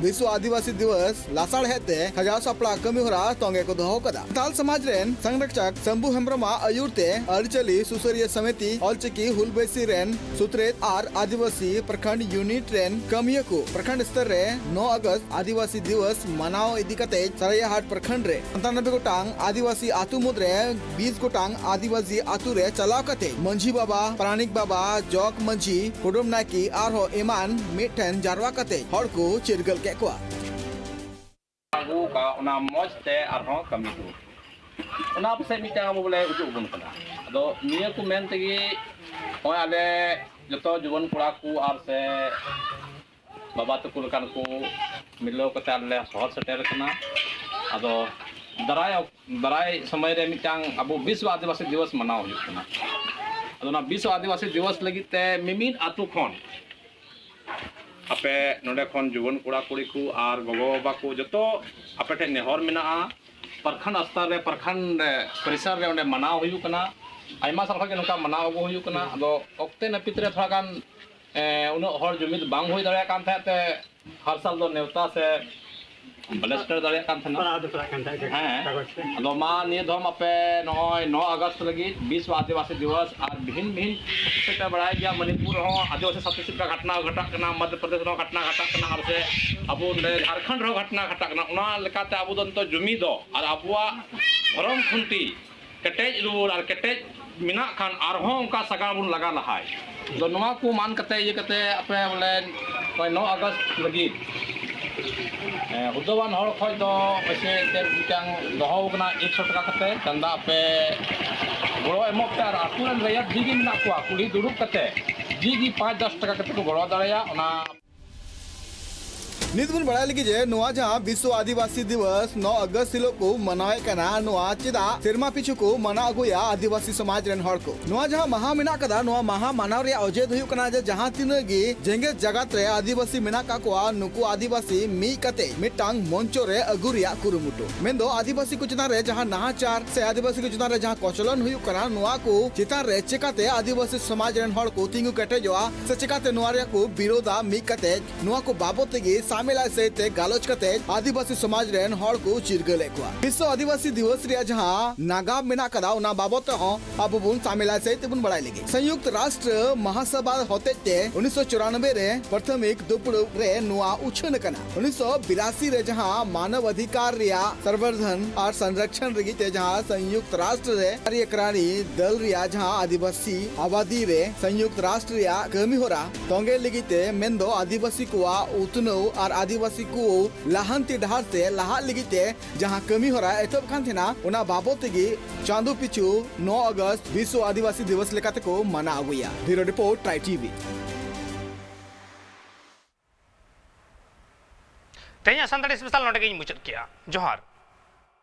ᱵᱤᱥᱣᱚ ᱟᱹᱫᱤᱵᱟᱹᱥᱤ ᱫᱤᱵᱚᱥ ᱞᱟᱥᱟᱲᱦᱮᱫ ᱛᱮ ᱥᱟᱡᱟᱣ ᱥᱟᱯᱲᱟᱣ ᱠᱟᱹᱢᱤ ᱦᱚᱨᱟ ᱛᱚᱝᱜᱮ ᱠᱚ ᱫᱚᱦᱚ ᱠᱟᱫᱟ᱾ ᱥᱟᱱᱛᱟᱲ ᱥᱚᱢᱟᱡᱽ ᱨᱮᱱ ᱥᱚᱝᱨᱚᱠᱷᱚᱠ ᱥᱟᱢᱵᱩ ᱦᱮᱢᱵᱨᱚᱢᱟᱜ ᱟᱹᱭᱩᱨ ᱛᱮ ᱟᱹᱨᱤᱪᱟᱹᱞᱤ ᱥᱩᱥᱟᱹᱨᱤᱭᱟᱹ ᱥᱚᱢᱤᱛᱤ, ᱚᱞᱪᱤᱠᱤ ᱦᱩᱞ ᱵᱟᱹᱭᱥᱤ ᱨᱮᱱ ᱥᱩᱛᱨᱮᱛ ᱟᱨ ᱟᱹᱫᱤᱵᱟᱹᱥᱤ ᱯᱨᱚᱠᱷᱚᱸᱰ ᱭᱩᱱᱤᱴ ᱨᱮᱱ ᱠᱟᱹᱢᱤᱭᱟᱹ ᱠᱚ ᱯᱨᱚᱠᱷᱚᱸᱰ ᱥᱛᱚᱨ ᱨᱮ ᱱᱚ ᱟᱜᱚᱥᱴ ᱟᱹᱫᱤᱵᱟᱹᱥᱤ ᱫᱤᱵᱚᱥ ᱢᱟᱱᱟᱣ ᱤᱫᱤ ᱠᱟᱛᱮ ᱥᱟᱨᱟᱭᱟᱦᱟᱴ ᱯᱨᱚᱠᱷᱚᱸᱰ ᱨᱮ ᱥᱟᱛᱟᱱᱚᱵᱵᱳᱭ ᱜᱚᱴᱟᱝ ᱟᱹᱫᱤᱵᱟᱹᱥᱤ ᱟᱹᱛᱩ ᱢᱩᱫᱽᱨᱮ ᱵᱤᱥ ᱜᱚᱴᱟᱝ ᱟᱹᱫᱤᱵᱟᱹᱥᱤ ᱟᱹᱛᱩ ᱨᱮ ᱪᱟᱞᱟᱣ ᱠᱟᱛᱮ ᱢᱟᱹᱡᱷᱤ ᱵᱟᱵᱟ, ᱯᱟᱨᱟᱱᱤᱠ ᱵᱟᱵᱟ, ᱡᱚᱜᱽ ᱢᱟᱹᱡᱷᱤ, ᱠᱩᱰᱟᱹᱢ ᱱᱟᱭᱠᱮ ᱟᱨᱦᱚᱸ ᱮᱢᱟᱱ ᱢᱤᱫ ᱴᱷᱮᱱ ᱡᱟᱨᱣᱟ ᱠᱟᱛᱮ ᱦᱚᱲ ᱠᱚ ᱪᱤᱨᱜᱟᱹᱞ ᱠᱮᱫ ᱠᱚᱣᱟ᱾ ᱟᱹᱜᱩ ᱠᱟᱜ, ᱚᱱᱟ ᱢᱚᱡᱽ ᱛᱮ ᱟᱨᱦᱚᱸ ᱠᱟᱹᱢᱤ ᱠᱚ, ᱚᱱᱟ ᱯᱟᱥᱮᱡ ᱢᱤᱫᱴᱟᱝ ᱟᱵᱚ ᱵᱚᱞᱮ ᱩᱫᱩᱜ ᱟᱵᱚᱱ ᱠᱟᱱᱟ᱾ ᱟᱫᱚ ᱱᱤᱭᱟᱹ ᱠᱚ ᱢᱮᱱ ᱛᱮᱜᱮ ᱱᱚᱜᱼᱚᱭ ᱟᱞᱮ ᱡᱚᱛᱚ ᱡᱩᱣᱟᱹᱱ ᱠᱚᱲᱟ ᱠᱚ ᱟᱨ ᱥᱮ ᱵᱟᱵᱟ ᱛᱟᱠᱚ ᱞᱮᱠᱟᱱ ᱠᱚ ᱢᱤᱞᱟᱹᱣ ᱠᱟᱛᱮ ᱟᱞᱮ ᱞᱮ ᱥᱚᱦᱚᱨ ᱥᱮᱴᱮᱨ ᱠᱟᱱᱟ᱾ ᱟᱫᱚ ᱫᱟᱨᱟᱭ ᱚᱠ-, ᱫᱟᱨᱟᱭ ᱥᱚᱢᱚᱭ ᱨᱮ ᱢᱤᱫᱴᱟᱝ ᱟᱵᱚ ᱵᱤᱥᱣᱚ ᱟᱹᱫᱤᱵᱟᱹᱥᱤ ᱫᱤᱵᱚᱥ ᱢᱟᱱᱟᱣ ᱦᱩᱭᱩᱜ ᱠᱟᱱᱟ᱾ ᱟᱫᱚ ᱚᱱᱟ ᱵᱤᱥᱣᱚ ᱟᱹᱫᱤᱵᱟᱹᱥᱤ ᱫᱤᱵᱚᱥ ᱞᱟᱹᱜᱤᱫ ᱛᱮ ᱢᱤᱢᱤᱫ ᱟᱹᱛᱩ ᱠᱷᱚᱱ ᱟᱯᱮ ᱱᱚᱰᱮ ᱠᱷᱚᱱ ᱡᱩᱣᱟᱹᱱ ᱠᱚᱲᱟ ᱠᱩᱲᱤ ᱠᱚ ᱟᱨ ᱜᱚᱜᱚ ᱵᱟᱵᱟ ᱠᱚ ᱡᱚᱛᱚ ᱟᱯᱮ ᱴᱷᱮᱱ ᱱᱮᱦᱚᱨ ᱢᱮᱱᱟᱜᱼᱟ, ᱯᱨᱚᱠᱷᱚᱸᱰ ᱥᱛᱚᱨ ᱨᱮ, ᱯᱨᱚᱠᱷᱚᱸᱰ ᱯᱚᱨᱤᱥᱚᱨ ᱨᱮ ᱚᱸᱰᱮ ᱢᱟᱱᱟᱣ ᱦᱩᱭᱩᱜ ᱠᱟᱱᱟ᱾ ᱟᱭᱢᱟ ᱥᱟᱞ ᱠᱷᱚᱱ ᱜᱮ ᱱᱚᱝᱠᱟ ᱢᱟᱱᱟᱣ ᱟᱹᱜᱩ ᱦᱩᱭᱩᱜ ᱠᱟᱱᱟ᱾ ᱟᱫᱚ ᱚᱠᱛᱮ ᱱᱟᱹᱯᱤᱛ ᱨᱮ ᱛᱷᱚᱲᱟ ᱜᱟᱱ, ᱮ, ᱩᱱᱟᱹᱜ ᱦᱚᱲ ᱡᱩᱢᱤᱫ ᱵᱟᱝ ᱦᱩᱭ ᱫᱟᱲᱮᱭᱟᱜ ᱠᱟᱱ ᱛᱟᱦᱮᱸᱫ ᱛᱮ ᱦᱟᱨ ᱥᱟᱞ ᱫᱚ ᱱᱮᱣᱛᱟ ᱥᱮ ᱵᱟᱞᱮ ᱥᱮᱴᱮᱨ ᱫᱟᱲᱮᱭᱟᱜ ᱠᱟᱱ ᱛᱟᱦᱮᱱᱟ᱾ ᱯᱟᱲᱦᱟᱣ ᱫᱚ ᱯᱟᱲᱦᱟᱜ ᱠᱟᱱ ᱛᱟᱦᱮᱸᱫ ᱦᱮᱸ᱾ ᱠᱟᱜᱚᱡᱽ ᱛᱮ᱾ ᱟᱫᱚ ᱢᱟ ᱱᱤᱭᱟᱹ ᱫᱷᱚᱢ ᱟᱯᱮ ᱱᱚᱜᱼᱚᱭ ᱱᱚ ᱟᱜᱚᱥᱴ ᱞᱟᱹᱜᱤᱫ ᱵᱤᱥᱣᱚ ᱟᱹᱫᱤᱵᱟᱹᱥᱤ ᱫᱤᱵᱚᱥ ᱟᱨ ᱵᱤᱵᱷᱤᱱ ᱵᱤᱵᱷᱤᱱ ᱥᱮᱫ ᱯᱮ ᱵᱟᱲᱟᱭ ᱜᱮᱭᱟ, ᱢᱚᱱᱤᱯᱩᱨ ᱨᱮᱦᱚᱸ ᱟᱹᱫᱤᱵᱟᱹᱥᱤ ᱥᱟᱛᱮ ᱪᱮᱫ ᱞᱮᱠᱟ ᱜᱷᱚᱴᱱᱟ ᱜᱷᱚᱴᱟᱜ ᱠᱟᱱᱟ, ᱢᱚᱫᱷᱭᱚ ᱯᱨᱚᱫᱮᱥ ᱨᱮᱦᱚᱸ ᱜᱷᱚᱴᱱᱟ ᱜᱷᱚᱴᱟᱜ ᱠᱟᱱᱟ, ᱟᱨ ᱥᱮ ᱟᱵᱚ ᱱᱚᱰᱮ ᱡᱷᱟᱲᱠᱷᱚᱸᱰ ᱨᱮᱦᱚᱸ ᱜᱷᱚᱴᱱᱟ ᱜᱷᱚᱴᱟᱜ ᱠᱟᱱᱟ᱾ ᱚᱱᱟ ᱞᱮᱠᱟᱛᱮ ᱟᱵᱚ ᱫᱚ ᱱᱤᱛᱚᱜ ᱡᱩᱢᱤᱫᱚᱜ ᱟᱨ ᱟᱵᱚᱣᱟᱜ ᱫᱷᱚᱨᱚᱢ ᱠᱷᱩᱱᱴᱤ ᱠᱮᱴᱮᱡ ᱨᱩᱣᱟᱹᱲ ᱟᱨ ᱠᱮᱴᱮᱡ ᱢᱮᱱᱟᱜ ᱠᱷᱟᱱ ᱟᱨᱦᱚᱸ ᱚᱱᱠᱟ ᱥᱟᱜᱟᱲ ᱵᱚᱱ ᱞᱟᱜᱟ ᱞᱟᱦᱟᱭ᱾ ᱟᱫᱚ ᱱᱚᱣᱟ ᱠᱚ ᱢᱟᱱ ᱠᱟᱛᱮ ᱤᱭᱟᱹ ᱠᱟᱛᱮ ᱟᱯᱮ ᱵᱚᱞᱮ ᱱᱚᱜᱼᱚᱭ ᱱᱚ ᱟᱜᱚᱥᱴ ᱞᱟᱹᱜᱤᱫ, ᱮ, ᱦᱩᱫᱟᱹᱣᱟᱱ ᱦᱚᱲ ᱠᱷᱚᱡ ᱫᱚ ᱯᱟᱥᱮ ᱮᱱᱛᱮᱫ ᱢᱤᱫᱴᱟᱝ ᱫᱚᱦᱚ ᱠᱟᱱᱟ ᱮᱠᱥᱚ ᱴᱟᱠᱟ ᱠᱟᱛᱮ ᱪᱟᱸᱫᱟ ᱟᱯᱮ ᱜᱚᱲᱚ ᱮᱢᱚᱜ ᱯᱮ᱾ ᱟᱨ ᱟᱹᱛᱩ ᱨᱮᱱ ᱨᱮᱭᱟᱜ ᱡᱤ ᱜᱮ ᱢᱮᱱᱟᱜ ᱠᱚᱣᱟ, ᱠᱩᱞᱦᱤ ᱫᱩᱲᱩᱵ ᱠᱟᱛᱮ ᱡᱤ ᱜᱮ ᱯᱟᱸᱪ ᱫᱚᱥ ᱴᱟᱠᱟ ᱠᱟᱛᱮ ᱠᱚ ᱜᱚᱲᱚ ᱫᱟᱲᱮᱭᱟᱜ, ᱚᱱᱟ ᱱᱤᱛ ᱵᱚᱱ ᱵᱟᱲᱟᱭ ᱞᱟᱹᱜᱤᱫ ᱡᱮ ᱱᱚᱣᱟ ᱡᱟᱦᱟᱸ ᱵᱤᱥᱣᱚ ᱟᱹᱫᱤᱵᱟᱹᱥᱤ ᱫᱤᱵᱚᱥ ᱱᱚ ᱟᱜᱚᱥᱴ ᱦᱤᱞᱳᱜ ᱠᱚ ᱢᱟᱱᱟᱣᱮᱫ ᱠᱟᱱᱟ, ᱱᱚᱣᱟ ᱪᱮᱫᱟᱜ ᱥᱮᱨᱢᱟ ᱯᱤᱪᱷᱩ ᱠᱚ ᱢᱟᱱᱟᱣ ᱟᱹᱜᱩᱭᱟ ᱟᱹᱫᱤᱵᱟᱹᱥᱤ ᱥᱚᱢᱟᱡᱽ ᱨᱮᱱ ᱦᱚᱲ ᱠᱚ? ᱱᱚᱣᱟ ᱡᱟᱦᱟᱸ ᱢᱟᱦᱟ ᱢᱮᱱᱟᱜ ᱠᱟᱫᱟ, ᱱᱚᱣᱟ ᱢᱟᱦᱟ ᱢᱟᱱᱟᱣ ᱨᱮᱭᱟᱜ ᱚᱡᱮ ᱫᱚ ᱦᱩᱭᱩᱜ ᱠᱟᱱᱟ ᱡᱮ ᱡᱟᱦᱟᱸ ᱛᱤᱱᱟᱹᱜ ᱜᱮ ᱡᱮᱜᱮᱛ ᱡᱟᱠᱟᱛ ᱨᱮ ᱟᱹᱫᱤᱵᱟᱹᱥᱤ ᱢᱮᱱᱟᱜ ᱠᱟᱜ ᱠᱚᱣᱟ, ᱱᱩᱠᱩ ᱟᱹᱫᱤᱵᱟᱹᱥᱤ ᱢᱤᱫ ᱠᱟᱛᱮ ᱢᱤᱫᱴᱟᱝ ᱢᱚᱧᱪᱚ ᱨᱮ ᱟᱹᱜᱩ ᱨᱮᱭᱟᱜ ᱠᱩᱨᱩᱢᱩᱴᱩ᱾ ᱢᱮᱱᱫᱚ ᱟᱹᱫᱤᱵᱟᱹᱥᱤ ᱠᱚ ᱪᱮᱛᱟᱱ ᱨᱮ ᱡᱟᱦᱟᱸ ᱱᱟᱦᱟᱪᱟᱨ ᱥᱮ ᱟᱹᱫᱤᱵᱟᱹᱥᱤ ᱠᱚ ᱪᱮᱛᱟᱱ ᱨᱮ ᱡᱟᱦᱟᱸ ᱠᱚᱪᱞᱚᱱ ᱦᱩᱭᱩᱜ ᱠᱟᱱᱟ, ᱱᱚᱣᱟ ᱠᱚ ᱪᱮᱛᱟᱱ ᱨᱮ ᱪᱮᱠᱟᱛᱮ ᱟᱹᱫᱤᱵᱟᱹᱥᱤ ᱥᱚᱢᱟᱡᱽ ᱨᱮᱱ ᱦᱚᱲ ᱠᱚ ᱛᱤᱸᱜᱩ ᱠᱮᱴᱮᱡᱚᱜᱼᱟ ᱥᱮ ᱪᱮᱠᱟᱛᱮ ᱱᱚᱣᱟ ᱨᱮᱭᱟᱜ ᱠᱚ ᱵᱤᱨᱳᱫᱟ, ᱢᱤᱫ ᱠᱟᱛᱮ ᱱᱚᱣᱟ ᱠᱚ ᱵᱟᱵᱚᱛ ᱛᱮᱜᱮ ᱥᱟᱢ ᱥᱟᱢᱮᱞᱟᱭ ᱥᱟᱹᱦᱤᱛ ᱛᱮ ᱜᱟᱞᱚᱪ ᱠᱟᱛᱮ ᱟᱹᱫᱤᱵᱟᱹᱥᱤ ᱥᱚᱢᱟᱡᱽ ᱨᱮᱱ ᱦᱚᱲ ᱠᱚ ᱪᱤᱨᱜᱟᱹᱞᱮᱫ ᱠᱚᱣᱟ᱾ ᱵᱤᱥᱥᱚ ᱟᱹᱫᱤᱵᱟᱹᱥᱤ ᱫᱤᱵᱚᱥ ᱨᱮᱭᱟᱜ ᱡᱟᱦᱟᱸ ᱱᱟᱜᱟᱢ ᱢᱮᱱᱟᱜ ᱠᱟᱫᱟ, ᱚᱱᱟ ᱵᱟᱵᱚᱛ ᱛᱮᱦᱚᱸ ᱟᱵᱚ ᱵᱚᱱ ᱥᱟᱢᱮᱞᱟᱭ ᱥᱟᱹᱦᱤᱛ ᱛᱮᱵᱚᱱ ᱵᱟᱲᱟᱭ ᱞᱟᱹᱜᱤᱫ᱾ ᱥᱚᱝᱭᱩᱠᱛ ᱨᱟᱥᱴᱨ ᱢᱟᱦᱟᱥᱟᱵᱷᱟ ᱦᱚᱛᱮᱡ ᱛᱮ ᱩᱱᱤᱥᱥᱚ ᱪᱩᱨᱟᱱᱚᱵᱵᱳᱭ ᱨᱮ ᱯᱨᱟᱛᱷᱚᱢᱤᱠ ᱫᱩᱯᱲᱩᱵ ᱨᱮ ᱱᱚᱣᱟ ᱩᱪᱷᱟᱹᱱ ᱟᱠᱟᱱᱟ᱾ ᱩᱱᱤᱥᱥᱚ ᱵᱤᱨᱟᱥᱤ ᱨᱮ ᱡᱟᱦᱟᱸ ᱢᱟᱱᱚᱵ ᱚᱫᱷᱤᱠᱟᱨ ᱨᱮᱭᱟᱜ ᱥᱚᱝᱵᱚᱨᱫᱷᱚᱱ ᱟᱨ ᱥᱚᱝᱨᱚᱠᱷᱚᱱ ᱞᱟᱹᱜᱤᱫ ᱛᱮ ᱡᱟᱦᱟᱸ ᱥᱚᱝᱭᱩᱠᱛ ᱨᱟᱥᱴᱨ ᱨᱮ ᱠᱟᱨᱭᱚᱠᱟᱨᱤ ᱫᱚᱞ ᱨᱮᱭᱟᱜ ᱡᱟᱦᱟᱸ ᱟᱹᱫᱤᱵᱟᱹᱥᱤ ᱟᱵᱟᱫᱤ ᱨᱮ ᱥᱚᱝᱭᱩᱠᱛ ᱨᱟᱥᱴᱨ ᱨᱮᱭᱟᱜ ᱠᱟᱹᱢᱤ ᱦᱚᱨᱟ ᱛᱚᱸᱜᱮ ᱞᱟᱹᱜᱤᱫ ᱛᱮ, ᱢᱮᱱᱫᱚ ᱟᱹᱫᱤᱵᱟᱹᱥᱤ ᱠᱚᱣᱟᱜ ᱩᱛᱱᱟᱹᱣ ᱟᱨ ᱟᱹᱫᱤᱵᱟᱹᱥᱤ ᱠᱚ ᱞᱟᱦᱟᱱᱛᱤ ᱰᱟᱦᱟᱨ ᱛᱮ ᱞᱟᱦᱟᱜ ᱞᱟᱹᱜᱤᱫ ᱛᱮ ᱡᱟᱦᱟᱸ ᱠᱟᱹᱢᱤ ᱦᱚᱨᱟ ᱮᱛᱚᱦᱚᱵ ᱠᱟᱱ ᱛᱟᱦᱮᱱᱟ, ᱚᱱᱟ ᱵᱟᱵᱚᱛ ᱛᱮᱜᱮ ᱪᱟᱸᱫᱚ ᱯᱤᱪᱷᱩ ᱱᱚ ᱟᱜᱚᱥᱴ ᱵᱤᱥᱥᱚ ᱟᱹᱫᱤᱵᱟᱹᱥᱤ ᱫᱤᱵᱚᱥ ᱞᱮᱠᱟ ᱛᱮᱠᱚ ᱢᱟᱱᱟᱣ ᱟᱹᱜᱩᱭᱟ᱾ ᱵᱤᱭᱩᱨᱳ ᱨᱤᱯᱳᱨᱴ, ᱴᱨᱟᱭ ᱴᱤᱵᱷᱤ᱾ ᱛᱮᱦᱮᱧᱟᱜ ᱥᱟᱱᱛᱟᱲᱤ ᱥᱯᱮᱥᱟᱞ ᱱᱚᱰᱮ ᱜᱤᱧ ᱢᱩᱪᱟᱹᱫ ᱠᱮᱜᱼᱟ᱾ ᱡᱚᱦᱟᱨ᱾